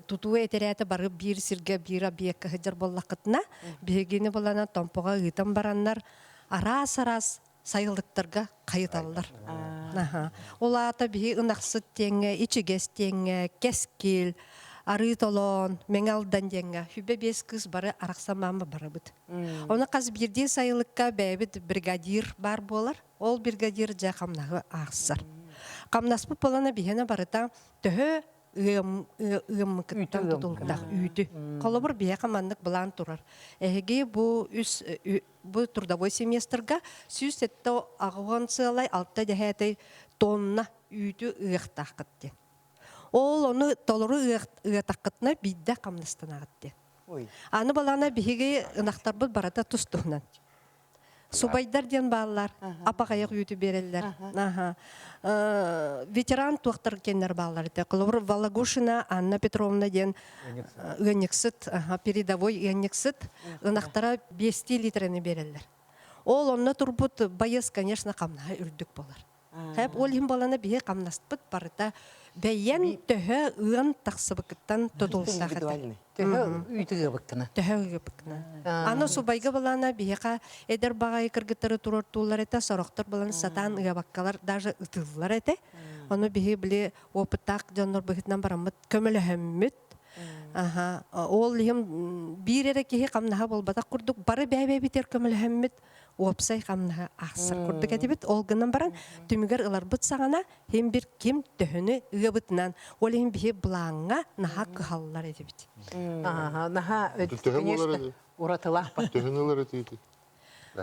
тутуу этэрээтэ бары биир сиргэ биир объекка сылдьар буоллаххытына биһигини булана Томпоҕо ыытан бараннар араас-араас сайылыктарга хайыталлар. Ол аата биһи ынахсыт диэҥҥэ, ичигэс диэҥҥэ, кэскил, арыы толоон, Мэҥэ Алдан диэҥҥэ сүбэ биэс кыыс бары арахсан маама барабыт. Ону хас биирдии сайылыкка бэйэбит бригадир баар буолар. Ол бригадир дьэ хамнаһы аахсар. Хамнаспыт буолана биһиэнэ барыта төһө ыаммыкыттан тутулуктаах үүтү. Холобур биһиэхэ маннык былаан турар. Эһиги бу үс бу трудовой семестрга 178 сыалай 6 дэһээтэй тонна үүтү ыахтааххыт диэн. Ол ону толору ыатаххытына биирдэ хамнастанаҕыт диэн. Аны балана биһиги ынахтарбыт барыта тус-туһунан. Субайдар диэн бааллар, апаҕайах үүтү биэрэллэр. Аха. Ветеран туохтар кеннер бааллар этэ. Холобур, Вологушина Анна Петровна диэн ыанньыксыт, передовой ыанньыксыт ынахтара биэстии литраны биэрэллэр. Ол онно турбут байыс, конечно, хамнаһа үрдүк болар. Хэп ол иһин буолана биһи хамнаспыт барыта бэйэн төһө ыан тахсыбыкыттан тутулсах этэ. Төһө үүтү ыабыккына. Төһө ыабыккына. Аны субайга балана биһиэхэ эдэр баҕайы кыргыттары туруортууллар этэ, сорохтор балан сатаан ыабаккалар даже ытыыллар этэ. Ону биһи били опыттаах дьоннор быһыытынан бараммыт көмөлөһөммүт. Аха, ол иһин биир эрэ киһи хамнаһа буолбатах курдук бары бэйэ-бэйэбитигэр көмөлөһөммүт уопсай хамнаһы аахсар курдук этибит. Ол гынан баран түмүгэр ыларбыт саҕана хим бир ким төһөнү ыабытынан ол иһин биһи былааҥҥа наһаа кыһаллар этибит. Наһаа конечно уратылаах Төһөнү ылар этиити?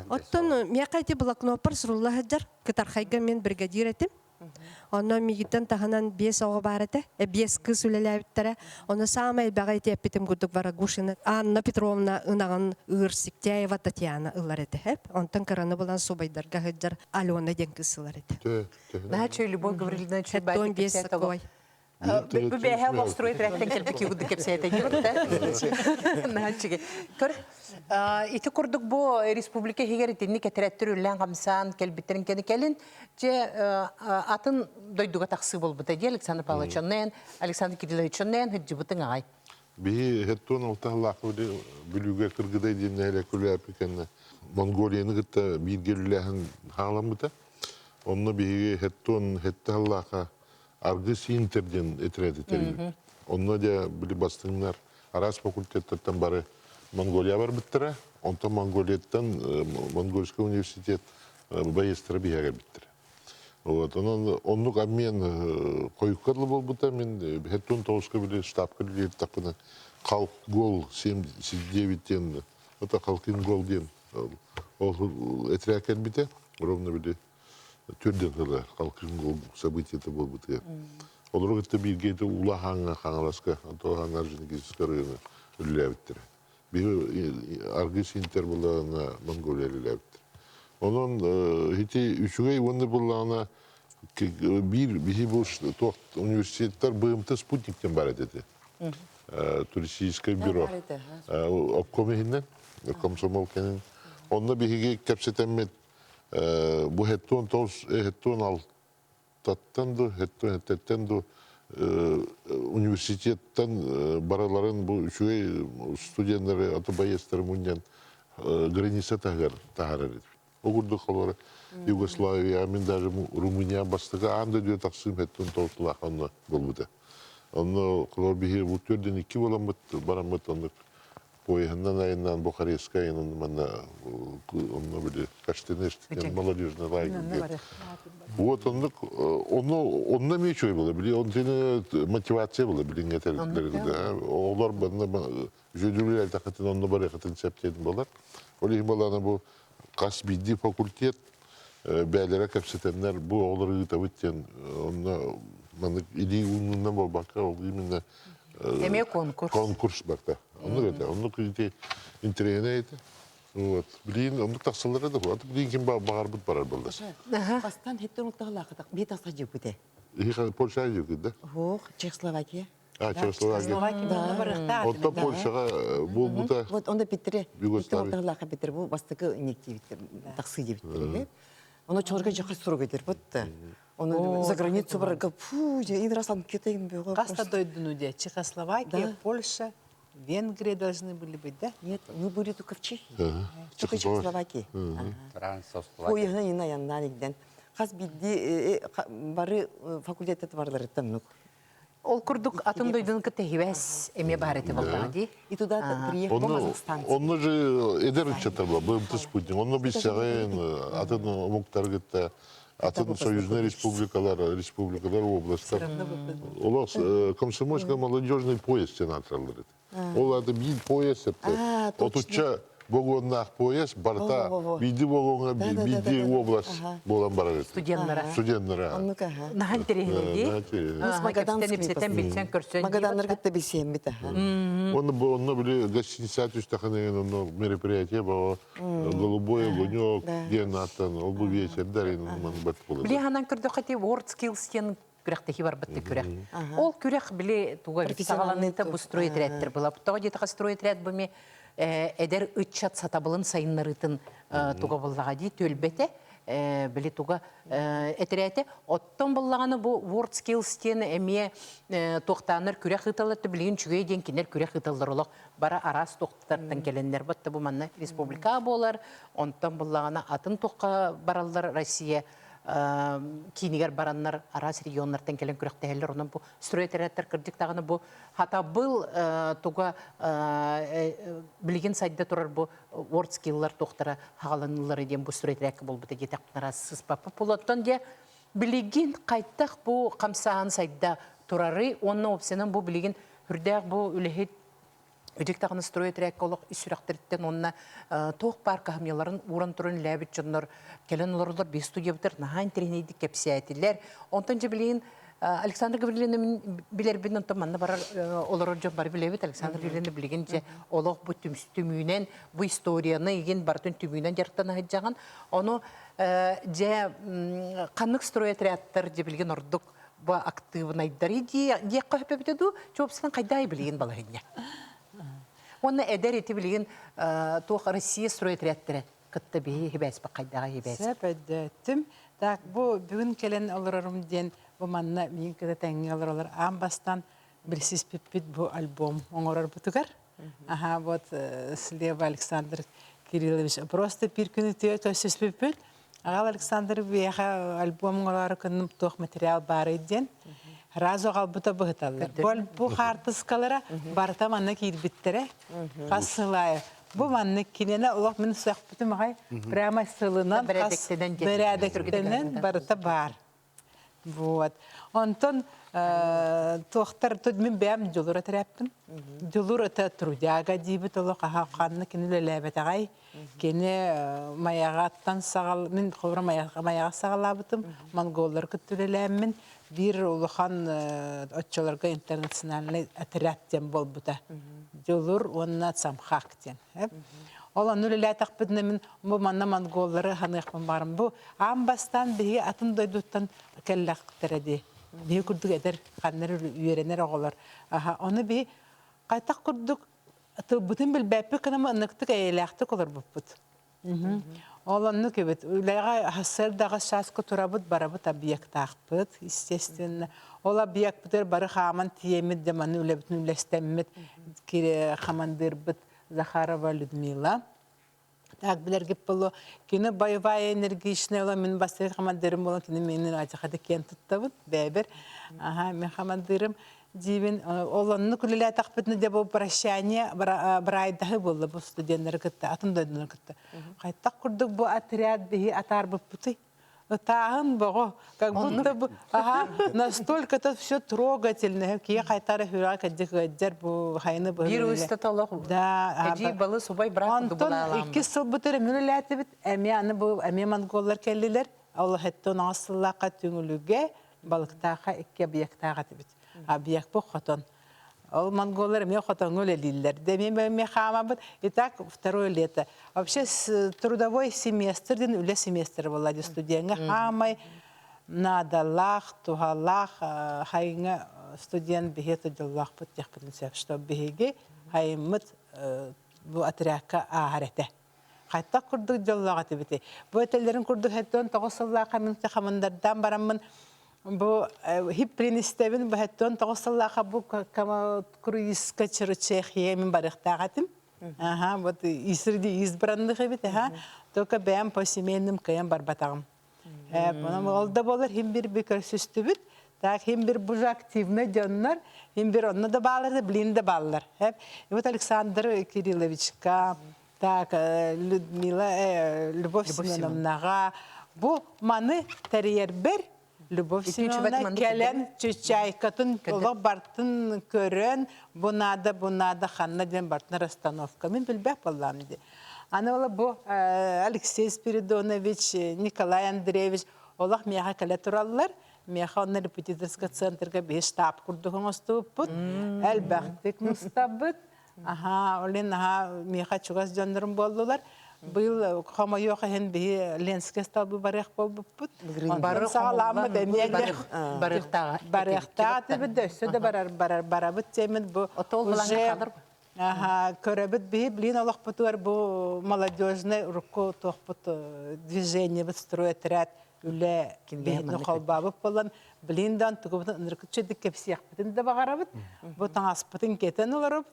Оттон миэхэ ити блокноппар сурулла сылдьар кытархайга мин бригадир этим. Онно миигиттэн таһынан биэс оҕо баар этэ, биэс кыыс үлэлээбиттэрэ. Ону саамай элбэҕи ити эппитим курдук Варагушина Анна Петровна ынаҕын ыыр Сиктяева Татьяна ылар этэ. Онтон кыраны булан субайдарга сылдьар Алена диэн кыыс ылар этэ. Наһаа Любовь Гавриловна Сэттон биэс сокой. Бу бэһэ лострой трактан кэлбит курдук кэпсээтэ диэбит. Көр, ити курдук бу республика иһигэр итинник этэрээттэр үллээн хамсаан кэлбиттэрин кэни кэлин же атын дойдуга тахсыы болбута дии Александр Павлович оннен Александр Кириллович оннен хыджыбытың аҕай. Биһи хеттон алтаһылаах Бүлүүгэ Кыргыдай диэн нэһилиэк үлээпи кэннэ Монголияны кытта бииргэ үлэлээһин хаалламмыта. Онно биһиги хеттон хеттаһыллааха Аргыс Интер диэн этэрээти тэрийбит. Онно дьэ били бастыҥнар араас факультеттартан бары Монголия барбыттара. Онтон Монголияттан Монгольскай университет байыастара биһиэхэ кэлбиттэрэ. Вот, онон оннук обмен хойукка дылы буолбута. Мин 79-ка били штабка үлэлииртэхпинэ Халк гол 79 диэн, это Халкин гол диэн ол этэрээт кэлбитэ. Ровно били Түрдэн сыла Халкин гол событиета буолбутугар. Олору кытта бииргэ ити Улахаҥҥа Хаҥаласка, Антоһаҥҥа Орджоникидзевскай райоҥҥа үлэлээбиттэрэ. Биһи Аргыс Интер буллаҕына Монголия үлэлээбиттэр. Онон ити үчүгэй уонна буллаҕына биир биһи бу туох университеттар БМТ спутниктен бар этэ туристическое бюро обком иһинэн комсомол кэнин онно биһиги кэпсэтэммит Бу хеттон тоҕус хеттон алтаттан ду хеттон хеттеттен ду университеттан барыларын бу үчүгэй студеннары аты байыастары мунньан граница таһыгар таһаарар этибит. Ол курдук холобура Югославия, мин даже Румыния бастакы аан дойдуга тахсыым хеттон тоҕустулаах онно буолбута. Онно холобура биһи бу төрдүн икки буоламмыт бараммыт оннук Поеһынан айаннаан Бухарестка айанын манна онно били Каштенеш деген молодежный лагерь. Вот оннук онно онно эмиэ үчүгэй буолар. Били онтуна мотивация буолар билиҥҥэ тэрилтэлэргэ. Оҕолор манна үчүгэй элтэххитин онно барыаххытын сөп диэн буолар. Ол иһин буоллаҕына бу хас биирдии факультет бэйэлэрэ кэпсэтэннэр бу оҕолору ыытабыт диэн онно маннык илии ууннунан буолбакка ол именно Эмиэ конкурс. Конкурс барда. Оннук этэ. Оннук ити интэриэһинэй этэ. Вот. Билигин оннук тахсаллара да аты билигин ким баҕарбыт барар буоллар. Бастан хеттен ултаҕалаахытах бии тахса дьыппыте. Их Польша дьыппыт да? Ох, Чехословакия. А, Чехословакия. Словакия Оттон Польшаҕа буолбута. Вот онда Питере. Питер ултаҕалаахы Питер бу бастакы нективиттер тахсы дебиттер. Оно чорга жаха сурук этер бутта. Оны за границу барарга фу, и раз анкета им бөҕө. Хаста дойдуну де Чехословакия, Польша, Венгрия должны были быть, да? Нет, мы были только в Чехии. Только Чехословакии. Поеһына ина яннан игден. Хас бидди бары факультетте барларыттан нук. Ол курдук атын дойдуну кытта хибэс эмиэ баар этэ буоллаҕа дии. И туда приехал казахстанцы. Онно же эдэр ыччаттар была, БМТ спутник. Онно билсэҕин, атын омуктар кытта атын союзный республикалар, республикалар, областар. Олох комсомольско-молодежный поезд сенаторлар ити. Ол аты биир поезд эппи. Отучча вагоннаах поезд барыта биирди вагоҥҥа биирди область буолан барар ити. Студеннара. Студеннара. Наһаа интэриэһинэй дии. Магаданский Кэпсэтэн билсэн көрсөн. Магаданнар кытта билсиэммит аха. Онно онно били гостиница түстахына онно мероприятие баҕа Голубой огонек диэн ааттан ол бу биэчэрдэр бэрт буолар. Били ханан көрдөххө ти World Skills диэн күрэхтэһии барбытты күрэх. Ол күрэх били туга саҕаланыыта бу стройотрядтар была. Тоҕо диэтэхэ стройотряд бу ми эдэр ыччат сатабылын сайыннарыытын туга буллаҕа дии түөлбэтэ били туга этэрээтэ. Оттон буллаҕына бу World Skills диэн эмиэ туохтааннар күрэх ыыталлар билигин үчүгэй диэн кинилэр күрэх ыыталлар олох бара араас туохтартан кэлэннэр батта бу манна республика буолар онтон буллаҕына атын туохха бараллар Россия киинигэр бараннар араас регионнартан кэлэн күрэхтэһэллэр онон бу стройотрядтар кырдьык даҕаны бу хатабыл туга билигин сайда турар бу word skillлар туохтара хаҕаланыылара диэн бу стройотрядка буолбута диэтэхпин араас сыспаппыт буолуоттан диэ билигин хайтах бу хамсааһын сайда турары уонна опсынан бу билигин үрдээх бу үлэһит Үдүк даҕаны стройотрядка олох ис сүрэхтэриттэн уонна туох баар кыһамньыларын ууран туран үлээбит дьоннор кэлэн олороллор биир студиябытыгар наһаа интэриэһинэйдик кэпсээтилэр. Онтон дьэ билигин Александр Гаврильевна мин билэрбин онтон манна барар олорор дьон бары билэбит. Александр Гаврильевна билигин дьэ олох бу түмүүнэн бу историяны игин барытын түмүүнэн дьарыктана сылдьаҕын. Ону дьэ ханнык стройотрядтар дьэ билигин ордук Бу актыыбынайдары диэххэ сөпөбүтэ дуу, чуопсанан хайдаай билигин балаһынньа. Уонна эдэр ити билигин туох Россия стройотрядтара кытта биһи хибээспит хайдаҕа хибээс. Сөп өйдөөтүм. Так, бу бүгүн кэлэн олорорум диэн бу манна миин кыта тэҥҥэ олоролор аан бастаан билсиспиппит бу альбом оҥорорбутугар. Аха, вот слева Александр Кириллович просто биир күн үтүө көрсүспүппүт. Аҕал Александр биһиэхэ альбом оҥороору кынным туох материал баарый диэн сразу аҕалбыта быһыталлар. Бу хаартыскалара барыта манна киирбиттэрэ. Хас сыл аайы. Бу маннык кинини олох мин сөхпүтүм аҕай прямо сылынан хас бэрээдэктэнэн барыта баар. Вот. Онтон туохтар тут мин бэйэм дьулур этэрээппин. Дьулур это трудяга диибит олох аха ханна кини үлэлээбэтэҕэй. Кини Майаҕаттан саҕал мин холобура Майаҕа саҕалаабытым монголлары кытта үлэлээммин биир улахан оччолорго интернациональный отряд диэн буолбута. Дьулур уонна Самхак диэн. Ол онно үлэлээтэхпитинэ мин бу манна монголлары ханыахпын баарым. Бу аан бастаан биһиги атын дойдуттан кэллэхтэрэ дии. Биһи курдук эдэр ханнар үөрэнэр оҕолор. Аха, ону биһи хайтах курдук тылбытын билбэппит гына ынныктык эйэлээхтик олорбуппут. Ол оннук эбит. Үлэҕэ сарсыардаҕа чааска турабыт, барабыт объектаахпыт, естественно. Ол объекпытыгар бары хааман тиийэммит да маны үлэбитин үлэстэммит хамандыырбыт Захарова Людмила. Так билэргит болу кини боевая энергичная ола мин бастакы хамандыырым буолан кини миэнин адьахата киэн туттабын бэйэбэр. Аха мин хамандыырым диибин ол оннук үлэлээтэхпитинэ дьэ бу прощание бырайдаһы буолла бу студеннары кытта атын дойдулары кытта хайтах курдук бу отряд биһи атаарбыппытый ытааһын боҕо как будто бы ага настолько это все трогательно кие хайтара хүрэ кэддик ыаддьар бу хайны Биир устата олох да эдьиий балы субай брат онтон иккис сылбытыр эмиэ үлэлээтибит эмиэ аны бу эмиэ монголлар кэллилэр ол хэттэн оҥос сыллаахха түҥүлүгэ балыктаахха икки объектаах этибит объекпут хотон. Ол монголлар эмиэ хотоҥҥо үлэлииллэр. Дэ эмиэ эмиэ хаамабыт. И так второе лето. Вообще трудовой семестр диэн үлэ семестрэ буолла дии студеҥҥа хаамай наадалаах, туһалаах хайыҥа студент биһи дьоллоохпут диэхпитин сөп, что биһиги хайыммыт бу отрядка ааһар этэ. Хайтах курдук дьоллоох этибитий. Бу этэллэрин курдук 79 сыллаахха мин хамандардаан бараммын бу хиппринистэбин бу 79 сыллаахха бу круизка Чехия мин барыахтаах этим. Ага, вот и среди избранных эбит, ага. Только бэйэм по семейным кыайан барбатаҕым. Онон ол да буолар хим бир би көрсүстүбүт. Так хим бир бу активный дьоннор, хим бир онно да баалар да блин да бааллар. И вот Александр Кирилловичка, так Людмила Любовь Семеновнаҕа бу маны тэрийэрбэр Любовь Семеновна кэлэн чычайкатын олох бартын көрөн бу наада бу наада ханна диэн бартын расстановка мин билбэт буоллаам ди аны ола бу Алексей Спиридонович Николай Андреевич олох миэхэ кэлэ тураллар миэхэ онно репетиторскай центрга биһи штаб курдук оҥостубуппут элбэхтик мустабыт Аһаа, олин аһаа миэхэ чугас дьоннорум буоллулар. Быйыл хомойуох иһин биһи Ленскэй столбу барыах буолбуппут. Бары саҕаламмыт эмиэ барыахтааҕа барыахтаах этибит да өссө да барар барар барабыт диэммит бу уже көрөбүт биһи блин олохпутугар бу молодежный урукку туохпут движениебит стройотряд үлэ биһитин холбообут буолан блин да тугубутун ынырык чөдүк кэпсиэхпитин да баҕарабыт бу таҥаспытын кэтэн олоробут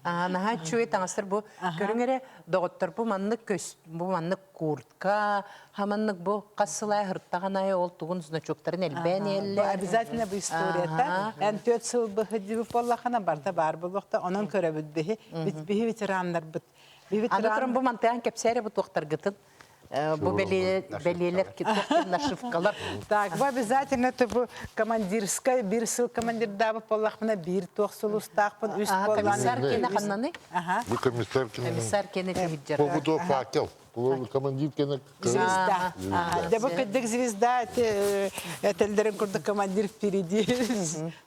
наһаа үчүгэй таҥастар бу көрүҥ эрэ доҕоттор бу маннык көс бу маннык куртка хаманнык бу хас сылай хыртаҕын айы ол тугун значоктарын элбээн иһэллэр обязательно бу историята эн төрт сыл быһы буоллахына барда баар буолуохта онон көрөбүт биһи биһи ветераннарбыт аны туран бу мантыан кэпсээре бу туохтаргытын Бу бэлиэлэр нашивкалар. Так, бу обязательно бу командирскай бир сыл командирдаабыт буоллахпына биир туох сулустаахпын үс буоллан. Комиссар кене ханнаны? Бу комиссар кене. Комиссар кене тиһиджер. Бу факел. Командир кене. Звезда. Да бу кырдык звезда этелдерин курдук командир впереди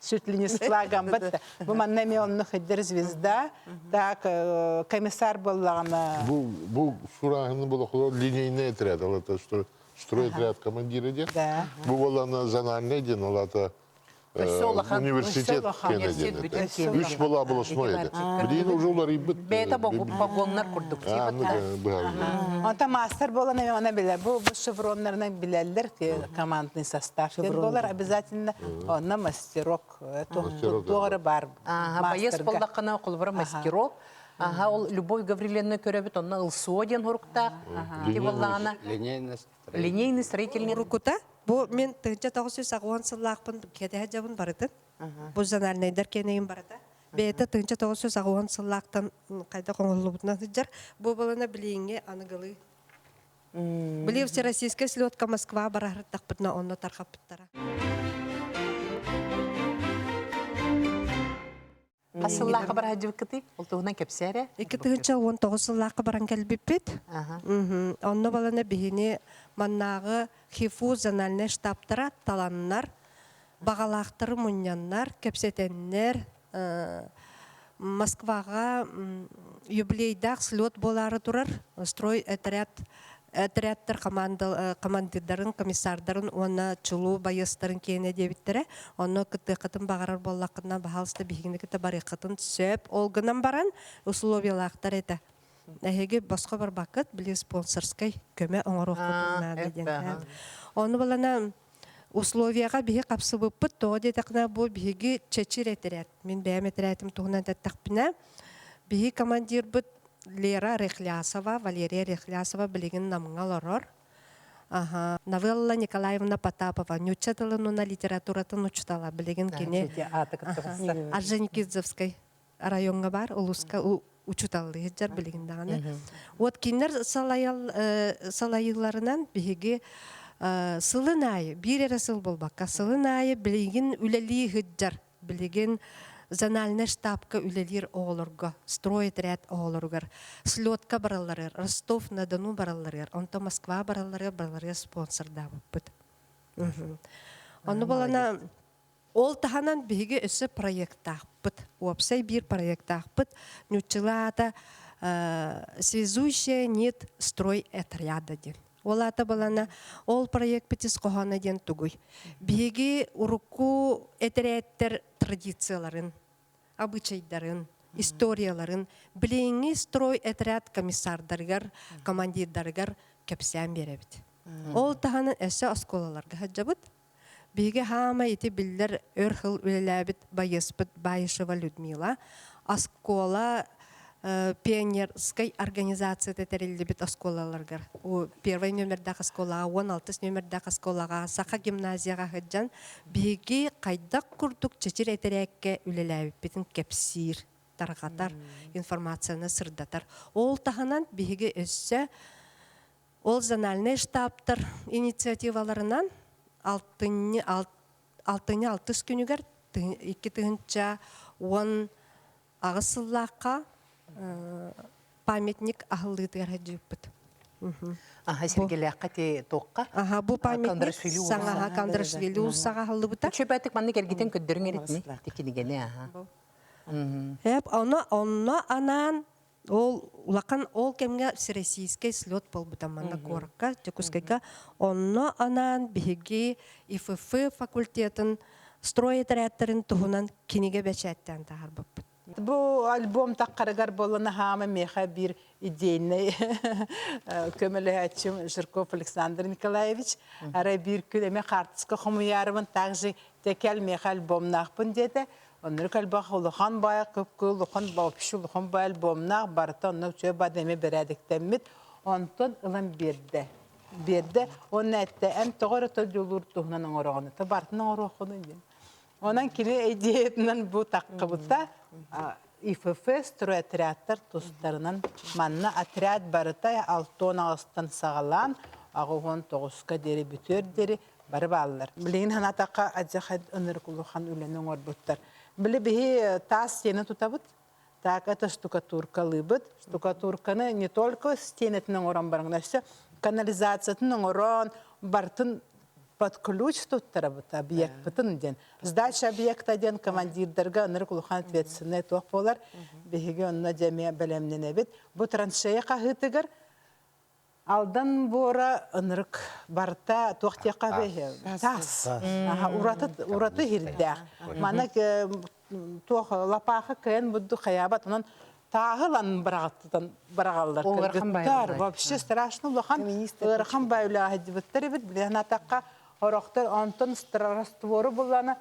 чуть ли не с флагом. Бу манна эми онну хыддер звезда. Так, комиссар буоллаҕына... Бу, бу сурааһыны болохлор линейный отряд, ол это строй отряд командира диэн. Да. Бу буоллаҕына зональный диэн, ол ата Өссө улахан университет киэнэ диэн этэ. Үс была областной этэ. Билигин уже уларыйбыт. Бэйэтэ погоннар курдук. Онта мастер буолан эми она билэр. Бу шевроннарынан билэллэр командный состав. Болар обязательно онно мастерок туох бар. Боец боллаққана холобура мастерок. Аха, ол Любовь Гавриловна көрөбүт, онно ылсуо диэн хуруктаах. Ити боллаҕына линейный строительный Уруккута бу мен 1980 сыллаахпын кэтэһэ дьабын барытын. Бу зональнайдар кэнэйин барыта. Бэйэтэ 1980 сыллаахтан хайдах оҥоһуллубутунан сылдьар. Бу балана билиҥҥи аныгылыы. Били Всероссийская слетка Москва бараһыртахпытына онно тархаппыттара. Хас сыллаахха бараһадьыбыккытый? Ол туһунан кэпсээ 2019 сыллаахха баран кэлбиппит. Онно балана биһини маннааҕы ХИФУ зональнай штабтара таланнар, баҕалаахтары мунньаннар, кэпсэтэннэр, Москваҕа юбилейдаах слет буолаары турар строй отряд отрядтар командирдарын, комиссардарын уонна чулуу байыастарын киэнэ диэбиттэрэ. Онно кыттыаххытын баҕарар буоллаххытына, баһаалыста биһигини кытта барыаххытын сөп. Ол гынан баран условиялаахтар этэ. Эһиги босхо барбаккыт, били спонсорскай көмө оҥоруоххутун наада диэн. Ону балана условияҕа биһи хапсыбыппыт, тоҕо диэтэххинэ, бу биһиги чэчир этэрээт. Мин бэйэм этэрээтим туһунан эттэхпинэ, биһи командирбыт Лера Рехлясова, Валерия Рехлясова билигин Намҥа олорор. Аха. Новелла Николаевна Потапова, нуучча тылын уонна литературатын учуутала. Билигин кини Орджоникидзевскай райоҥҥа баар, улууска учууталлыы сылдьар билигин даҕаны. Вот кинилэр салайыыларынан биһиги сылын аайы, биир эрэ сыл буолбакка, сылын аайы билигин үлэлии сылдьар билигин зональнай штабка үлэлиир оҕолорго, строй отряд оҕолоругар слетка баралларыгар, Ростов-на-Дону баралларыгар, онтон Москва баралларыгар баралларыгар спонсордаабыппыт. Онну балана ол таһынан биһиги өссө проекттаахпыт. Уопсай биир проекттаахпыт. Ньуччулаата связующая нет строй отряда диэн. Ол аата балана ол проект ис хоһооно диэн тугуй? Биһиги урукку этэрээттэр традицияларын, обычайдарын, историяларын билиҥҥи строй отряд комиссардарыгар, командирдарыгар кэпсээн биэрэбит. Ол таһынан өссө оскуолаларга сылдьабыт. Биһиги хаама ити биллэр өр сыл үлэлээбит байыаспыт Баишева Людмила оскуола пионерскай организацията тэриллибит оскуолаларыгар первый нүөмэрдээх оскуолаҕа, 16 нүөмэрдээх оскуолаҕа, Саха гимназияҕа сылдьан биһиги хайдах курдук чэчир этэрээккэ үлэлээбиппитин кэпсиир, тарҕатар, информацияны сырдатар. Ол таһынан биһиги өссө Ол зональнай штабтар инициативаларынан алтынньы алтынньы алтыс күнүгэр 2018 сыллаахха памятник аһыллыытыгар сылдьыбыппыт. Аха, Сергелээххэ ти туохха? Аха, бу памятник саҥаһа Кандрашвили уулуссаҕа аһыллыбыта. Үчүгэй маннык эргитэн көрдөрүҥ эритини кинигэни аха. Эп, онно онно анаан Ол улахан ол кэмҥэ всероссийскай слет буолбута манна куоракка, Дьокуускайга. Онно анаан биһиги ИФФ факультетын строй этэрээттэрин туһунан кинигэ бэчээттээн таһаарбыппыт. Бу альбом таххарыгар буолан аһаама миэхэ биир идейный көмөлөһөөччүм Жирков Александр Николаевич. Арай биир күн эмэ хаартыска хомуйаарыбын также текел миэхэ альбомнаахпын диэтэ. Оннук элбэх улахан баай кып-кыл улахан вообще улахан баай альбомнаах барыта онно үчүгэй баай эмиэ бэрээдэктэммит. Онтон ылан биэрдэ. Биэрдэ. Уонна эттэ эн тоҕо эрэ дьулуур туһунан оҥороҕун. Та барытын оҥоруоххунуй диэн. Онон кини идеятынан бу таххыбыта ИФФ стройотрядтар тустарынан манна отряд барыта алтон аҕыстан саҕалаан 89-ка диэри бүтүөр диэри бары бааллар. Билигин санаатахха адьахай ынырык улахан үлэни оҥорбуттар. Били биһи таас стена тутабыт. Так, это штукатуркалыыбыт. Штукатурканы не только стенатын оҥорон баран, өссө канализациятын оҥорон, бартын под ключ туттарабыт объектпытын диэн. Сдача объекта диэн командирдарга ынырык улахан ответственный туох буолар. Биһиги онно дьэ эмиэ бэлэмнэнэбит. Бу траншея хаһыытыгар. Алдан буора ынырык барыта туох диэххэ таас. Ураты ураты иһирдээх. Манна туох лапаахы кыайан будду хайаабат. Онон тааһы ылан быраҕаттан быраҕаллар кыргыттар. Вообще страшно улахан ыарахан баайылаах эбит. Билэн атахха орохтор онтон раствору буллана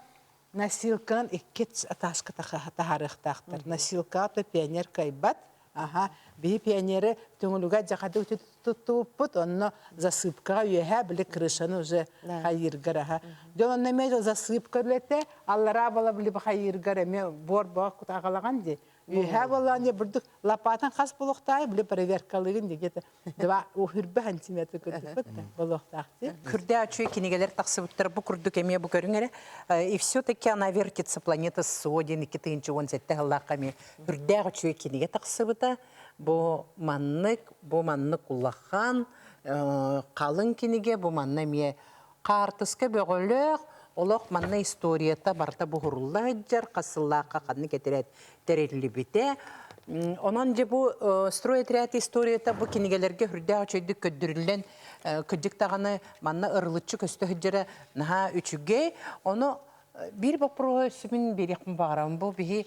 Носилканан икки этажка таһаарыахтаахтар. Носилкаҕа то пионер кыайбат. Аха, биһи пионеры түҥүлүгэ дьахады туттубуппут, онно засыпкаҕа үөһээ били крышаны уже хайыыргар аха. Дьон онно эмиэ засыпка үлэтэ, аллараа буола били хайыыргар эмиэ буор боох аҕалаҕан дии. Үөһээ буоллаҕын дии бурдук лопатан хас буолуохтааҕый били проверкалыыгын дии где-то два үрбэ сантиметр курдукпут буолуохтаах дии. Күрдээх үчүгэй кинигэлэр тахсыбыттар бу курдук эмиэ бу көрүҥ эрэ. И все-таки она вертится планета СО диэн 2017 сыллаахха эмиэ үрдээх үчүгэй кинигэ тахсыбыта. Бу маннык, бу маннык улахан, халыҥ кинигэ, бу манна эмиэ хаартыска бөҕөлөөх, олох манна историята барыта буһурулла сылдьар, хас сыллаахха ханнык этэрээт тэриллибитэ. Онон дьэ бу стройотряд историята бу кинигэлэргэ үрдээх үчүгэйдик көрдөрүллэн кырдьык даҕаны манна ырылыччы көстө сылдьара наһаа үчүгэй. Ону биир боппуруоһу өссө мин биэриэхпин баҕарабын. Бу биһи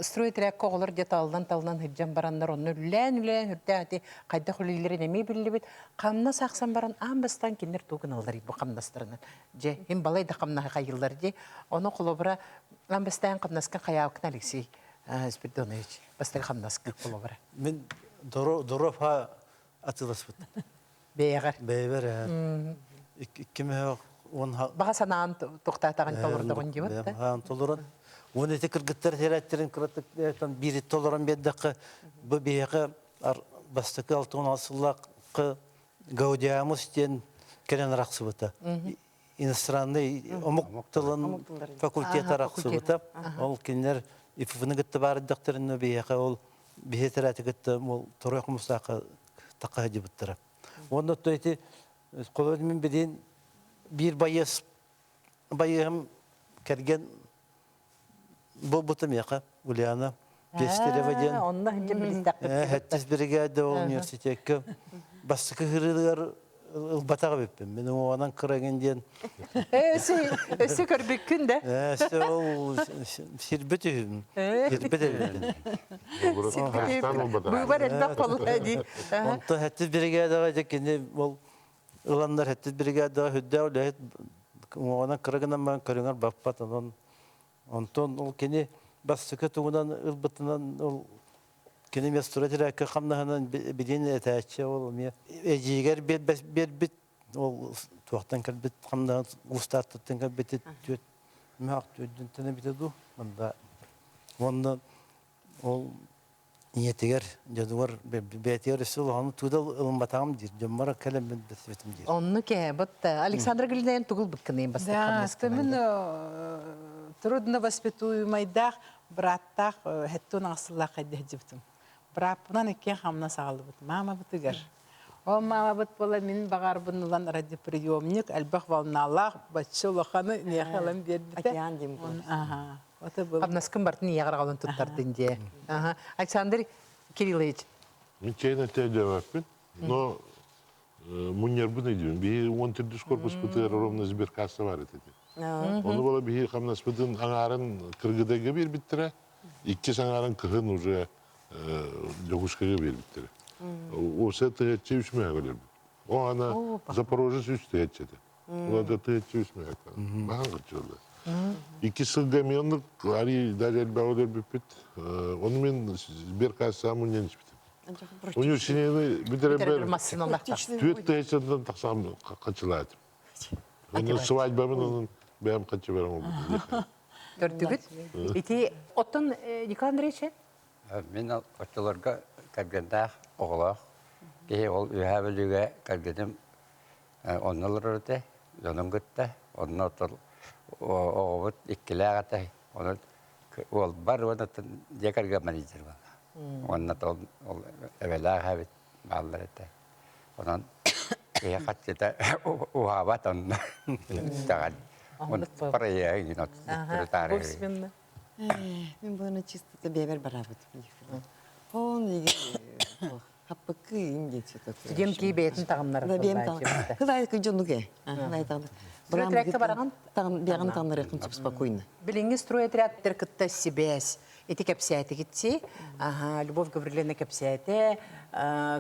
стройотрядка оҕолор дьэ талынан-талынан сылдьан бараннар онно үлэлээн-үлэлээн үрдээх ити хайдах үлэлииллэрин эмиэ биллибит. Хамнас аахсан баран аан бастаан кинилэр тугу гыналлар бу хамнастарынан. Дьэ, им балай да хамнаһы хайыыллар дии. Ону холобура аан бастаан хамнаска хайаабыккын Алексей Спиридонович бастакы хамнаска холобура. Мин доруопа атыыласпыт. Бэйэҕэр. Бэйэбэр икки мөһөөх уон Баҕа санаан туохтаатаҕын толордоҕун диэбит да. Хаан толорон. Уон ити кыргыттар тирээттэрин кыратык биири толорон биэрдэххэ бу биһиэхэ бастакы 66 сыллаахха Гаудиамус диэн кэлэн арахсыбыта. Иностранный омук тылын факультета арахсыбыта. Ол кинилэр ИФФ-ны кытта баарыйдахтарына биһиэхэ ол биһи этэрээти кытта ол Торуй Хомустаахха тахха сылдьыбыттара. Уонна то ити холобур мин билин биир байыас байыаһым кэргэн Буолбута миэхэ Ульяна Пестерева диэн. Онно дьэ билистэхпит. Хэттис биригээдэ ол университекка бастакы ыһырыылыгар ылбатах эбиппин. Мин уҥуоҕунан кырагын диэн. Өссө көрбүккүн да? Өссө ол сирбит үһүм. Сирбит эбиппин. Быыбар элбэх холута дии. Онтон хэттис биригээдэҕэ дьэ кини ол ыланнар хэттис биригээдэҕэ үрдээх үлэһит уҥуоҕунан кыра гынан баран көрүҥэр баппат онон Онтон ол кини бастакы тугунан ылбытынан ол кини эмиэ стройтерээккэ хамнаһынан билиэн этээччи ол эмиэ эдьиийигэр биэрбит ол туохтан кэлбит хамнаһын уустааттыттан кэлбит түөрт мөһөх түөрдүнтэн эбитэ дуу манда уонна ол ийэтигэр, дьонугар, бэйэтигэр өссө улахан туда ылымматаҕым диир. Дьоммор кэлэммин бэсибитим диир. Онну кэ, вот Александра Галинайын тугул быккынайын Да, мен трудно воспитуемайдаах бырааттаах хэттуун аҕысыллаах хайдыһдьыбытым. Бырааппынан иккиэн хамна саҕалыбыт. Маамабытыгар. Ол маамабыт буола мин баҕарбын ылан радиоприемник элбэх волналаах бачча улаханы миэхэ ылан биэрбитэ. Океан диэн буолар. Аха. Хамнаскын бартын ийэҕэр аҕалан туттардын дии. Александр Кириллович. Мин чэйин өттөөдөөбөппүн, но мунньарбын өйдүүбүн. Биһи уон төрдүс корпуспутугар ровно сберкасса бар этэ. Ону бола биһи хамнаспытын аҥаарын Кыргыдайга биэрбиттэрэ, иккис аҥаарын кыһын уже Дьокуускайга биэрбиттэрэ. Уопсай тыһыаччы үс мөһө өлөрбүт. О ана Запорожец үс тыһыаччы этэ. Уларда тыһыаччы үс мөһө. Бахан кыччылла. Икки сылга эмиэ оннук арий даже элбэҕи өлөрбүппүт. Ону мин сберкассаҕа мунньан испитим. Университеты бүтэрэрбэр түөрт тыһыаччаттан тахсаҕым хаччылаатым. Онно свадьбабын онон бэйэм хаччы баран олбутум. Көрдүгүт? Ити оттон Николай Андреевич Мин оччолорго кэргэннээх оҕолоох киһи ол Үөһээ Бүлүүгэ кэргэним онно олорор этэ, дьонун кытта. Онно оттон оҕобут иккилээх этэ. Онон уолбар уонна дьиэ кэргэммэр илдьэр буолла. Уонна ол эбэлээх эбит бааллар этэ. Онон киһи хаччыта уһаабат онно даҕан. Проеһы гин Мин буона чисто бэйэбэр бараабытым. Пон Хаппыккы ин диэн все такое. Студент кии бэйэтин таҕымнара Да, бэйэм таҕым. Хылай кыдьоннук э. Хылай таҕым. Стройотрядка бараҕын? Таҕым бэҕин таҕынарыаххын сөп спокойно. Билиҥҥи стройотрядтар кытта сибээс. Ити кэпсээтигит Ага, Любовь Гавриловна кэпсээтэ.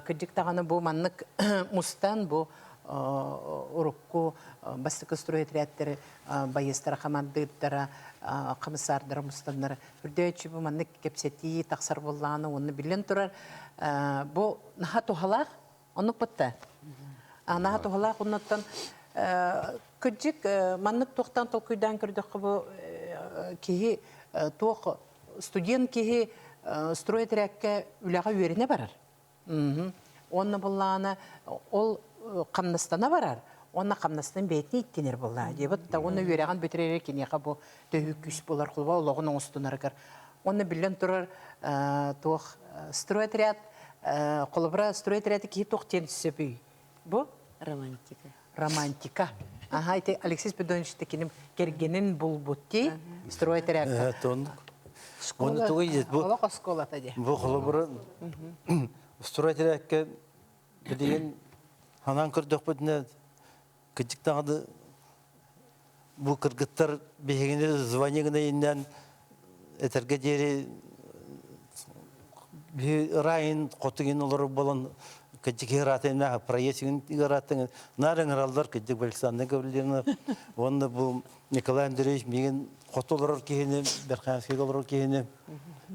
Кырдьык даҕаны бу маннык мустан бу урукку бастакы стройотрядтары байыастара, хамандыырдара, хамысаардара мустаннар үрдөөччү бу маннык кэпсэтии тахсар буоллаҕына уонна биллэн турар бу наһаа туһалаах оннук бутта наһаа туһалаах оннуттан кырдьык маннык туохтан толкуйдаан көрдөххө бу киһи туох студент киһи стройотрядка үлэҕэ үөрэнэ барар Уонна буллаҕына ол хамнастана барар, уонна хамнастан бэйэтин иттинэр буоллаа диэбит да уонна үөрэҕин бүтэрэрэ киниэхэ бу төһүү күүс буолар холуба олоҕун оҥостунарыгар. Уонна биллэн турар туох стройотряд холобура стройотряды киһи туох диэн сөбүй? Бу? Романтика. Романтика. Аха, ити Алексей Спиридонович киним кэргэнин булбут дии стройотрядка. Оны тугу иет бу? Олох оскуолата дии. Бу холобура стройотрядка билигин ханан көрдөхпүтүнэ кыдьыктаҕады бу кыргыттар биһигини звание гына иннэн этэргэ диэри ырайын хотугин олорор буолан кыдьык ыраатына проездигин ырааттыҥ наар ыҥыраллар кыдьык Александр Гаврильевна уонна бу Николай Андреевич миигин хоту олорор киһини Верхоянскайга олорор киһини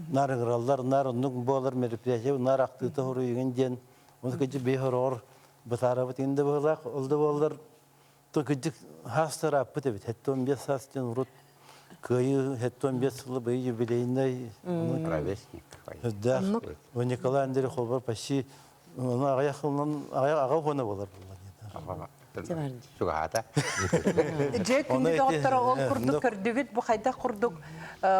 наар ыҥыраллар наар оннук буолар мероприятие наар ахтыыта хоруйугун диэн оны кыдьык бэйэ хороҕор бытаарабыт иҥин да быһыылаах ол да буоллар То кырдьык хаастар ааппыт эбит. 75 саас диэн урут Кыайыы 75 сылы быйыл юбилейнай Ровесник. Да. Николай Андреевич холбор почти ону аҕыйах сылынан аҕа уона буолар буолла. Чугаһаата. Дьэ күндү доҕотторо ол курдук көрдүгүт бу хайдах курдук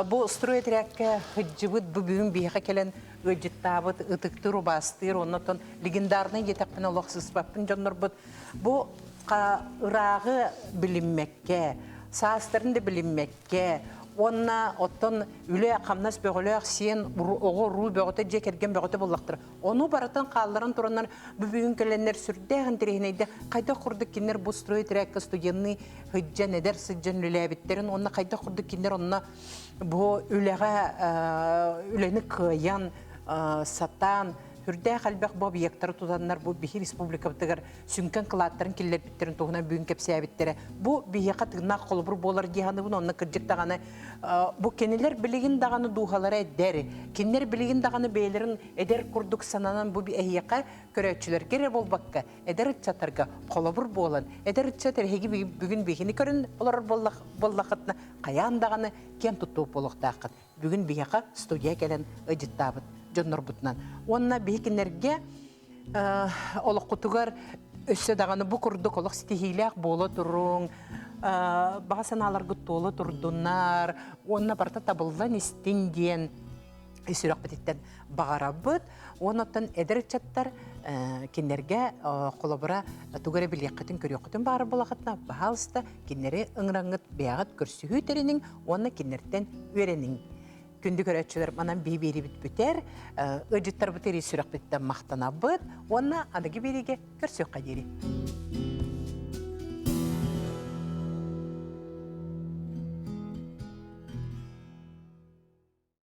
бу стройотрядка сылдьыбыт бу бүгүн биһиэхэ кэлэн ыалдьыттаабыт ытыктыыр убаастыыр оннотон легендарный диэтэхпинэ олох сыспаппын дьоннорбут бу ырааҕы билиммэккэ, саастарын да билиммэккэ, уонна оттон үлэ-хамнас бөҕөлөөх сиэн оҕо уруу бөҕөтө дьиэ кэргэн бөҕөтө буоллахтара. Ону барытын хаалларан тураннар бу бүгүн кэлэннэр сүрдээх интэриэһинэйдэ хайдах курдук кинилэр бу стройотрядка студенныы сылдьан эдэр сылдьан үлэлээбиттэрин уонна хайдах курдук кинилэр онно бу үлэҕэ үлэни кыайан сатаан сүрдээх элбэх бу объектары тутаннар бу биһи республикабытыгар сүҥкэн кылааттарын киллэрбиттэрин туһунан бүгүн кэпсээбиттэрэ. Бу биһиэхэ тыыннаах холобур буолар дии саныыбын, онно кырдьык даҕаны бу кинилэр билигин даҕаны дууһалара эдэр, кинилэр билигин даҕаны бэйэлэрин эдэр курдук сананан бу эһиэхэ көрөөччүлэргэ эрэ буолбакка, эдэр ыччаттарга холобур буолан, эдэр ыччат эһиги бүгүн биһини көрөн олорор буоллаххытына, хайаан даҕаны киэн туттуу буолуохтааххыт. Бүгүн биһиэхэ студия кэлэн ыдьыттаабыт дьоннорбутунан. Уонна биһи кинилэргэ олоххутугар өссө даҕаны бу курдук олох ситиһиилээх буола туруҥ, баҕа санааларгыт туола турдуннар уонна барыта табыллан истин диэн сүрэхпититтэн баҕарабыт. Уонна оттон эдэр ыччаттар кинилэргэ холобура тугу эрэ билиэххитин, көрүөххүтүн баҕарар буоллаххытына, баһаалыста кинилэри ыҥыраҥҥыт бэйэҕит көрсүһүү тэриниҥ уонна кинилэртэн үөрэниҥ. Күндү көрөөччүлэр, манан биһи биэрибит бүтэр. Ыалдьыттарбыт эрий сүрэхпиттэн махтанабыт уонна аныгы биэриигэ көрсүөххэ диэри.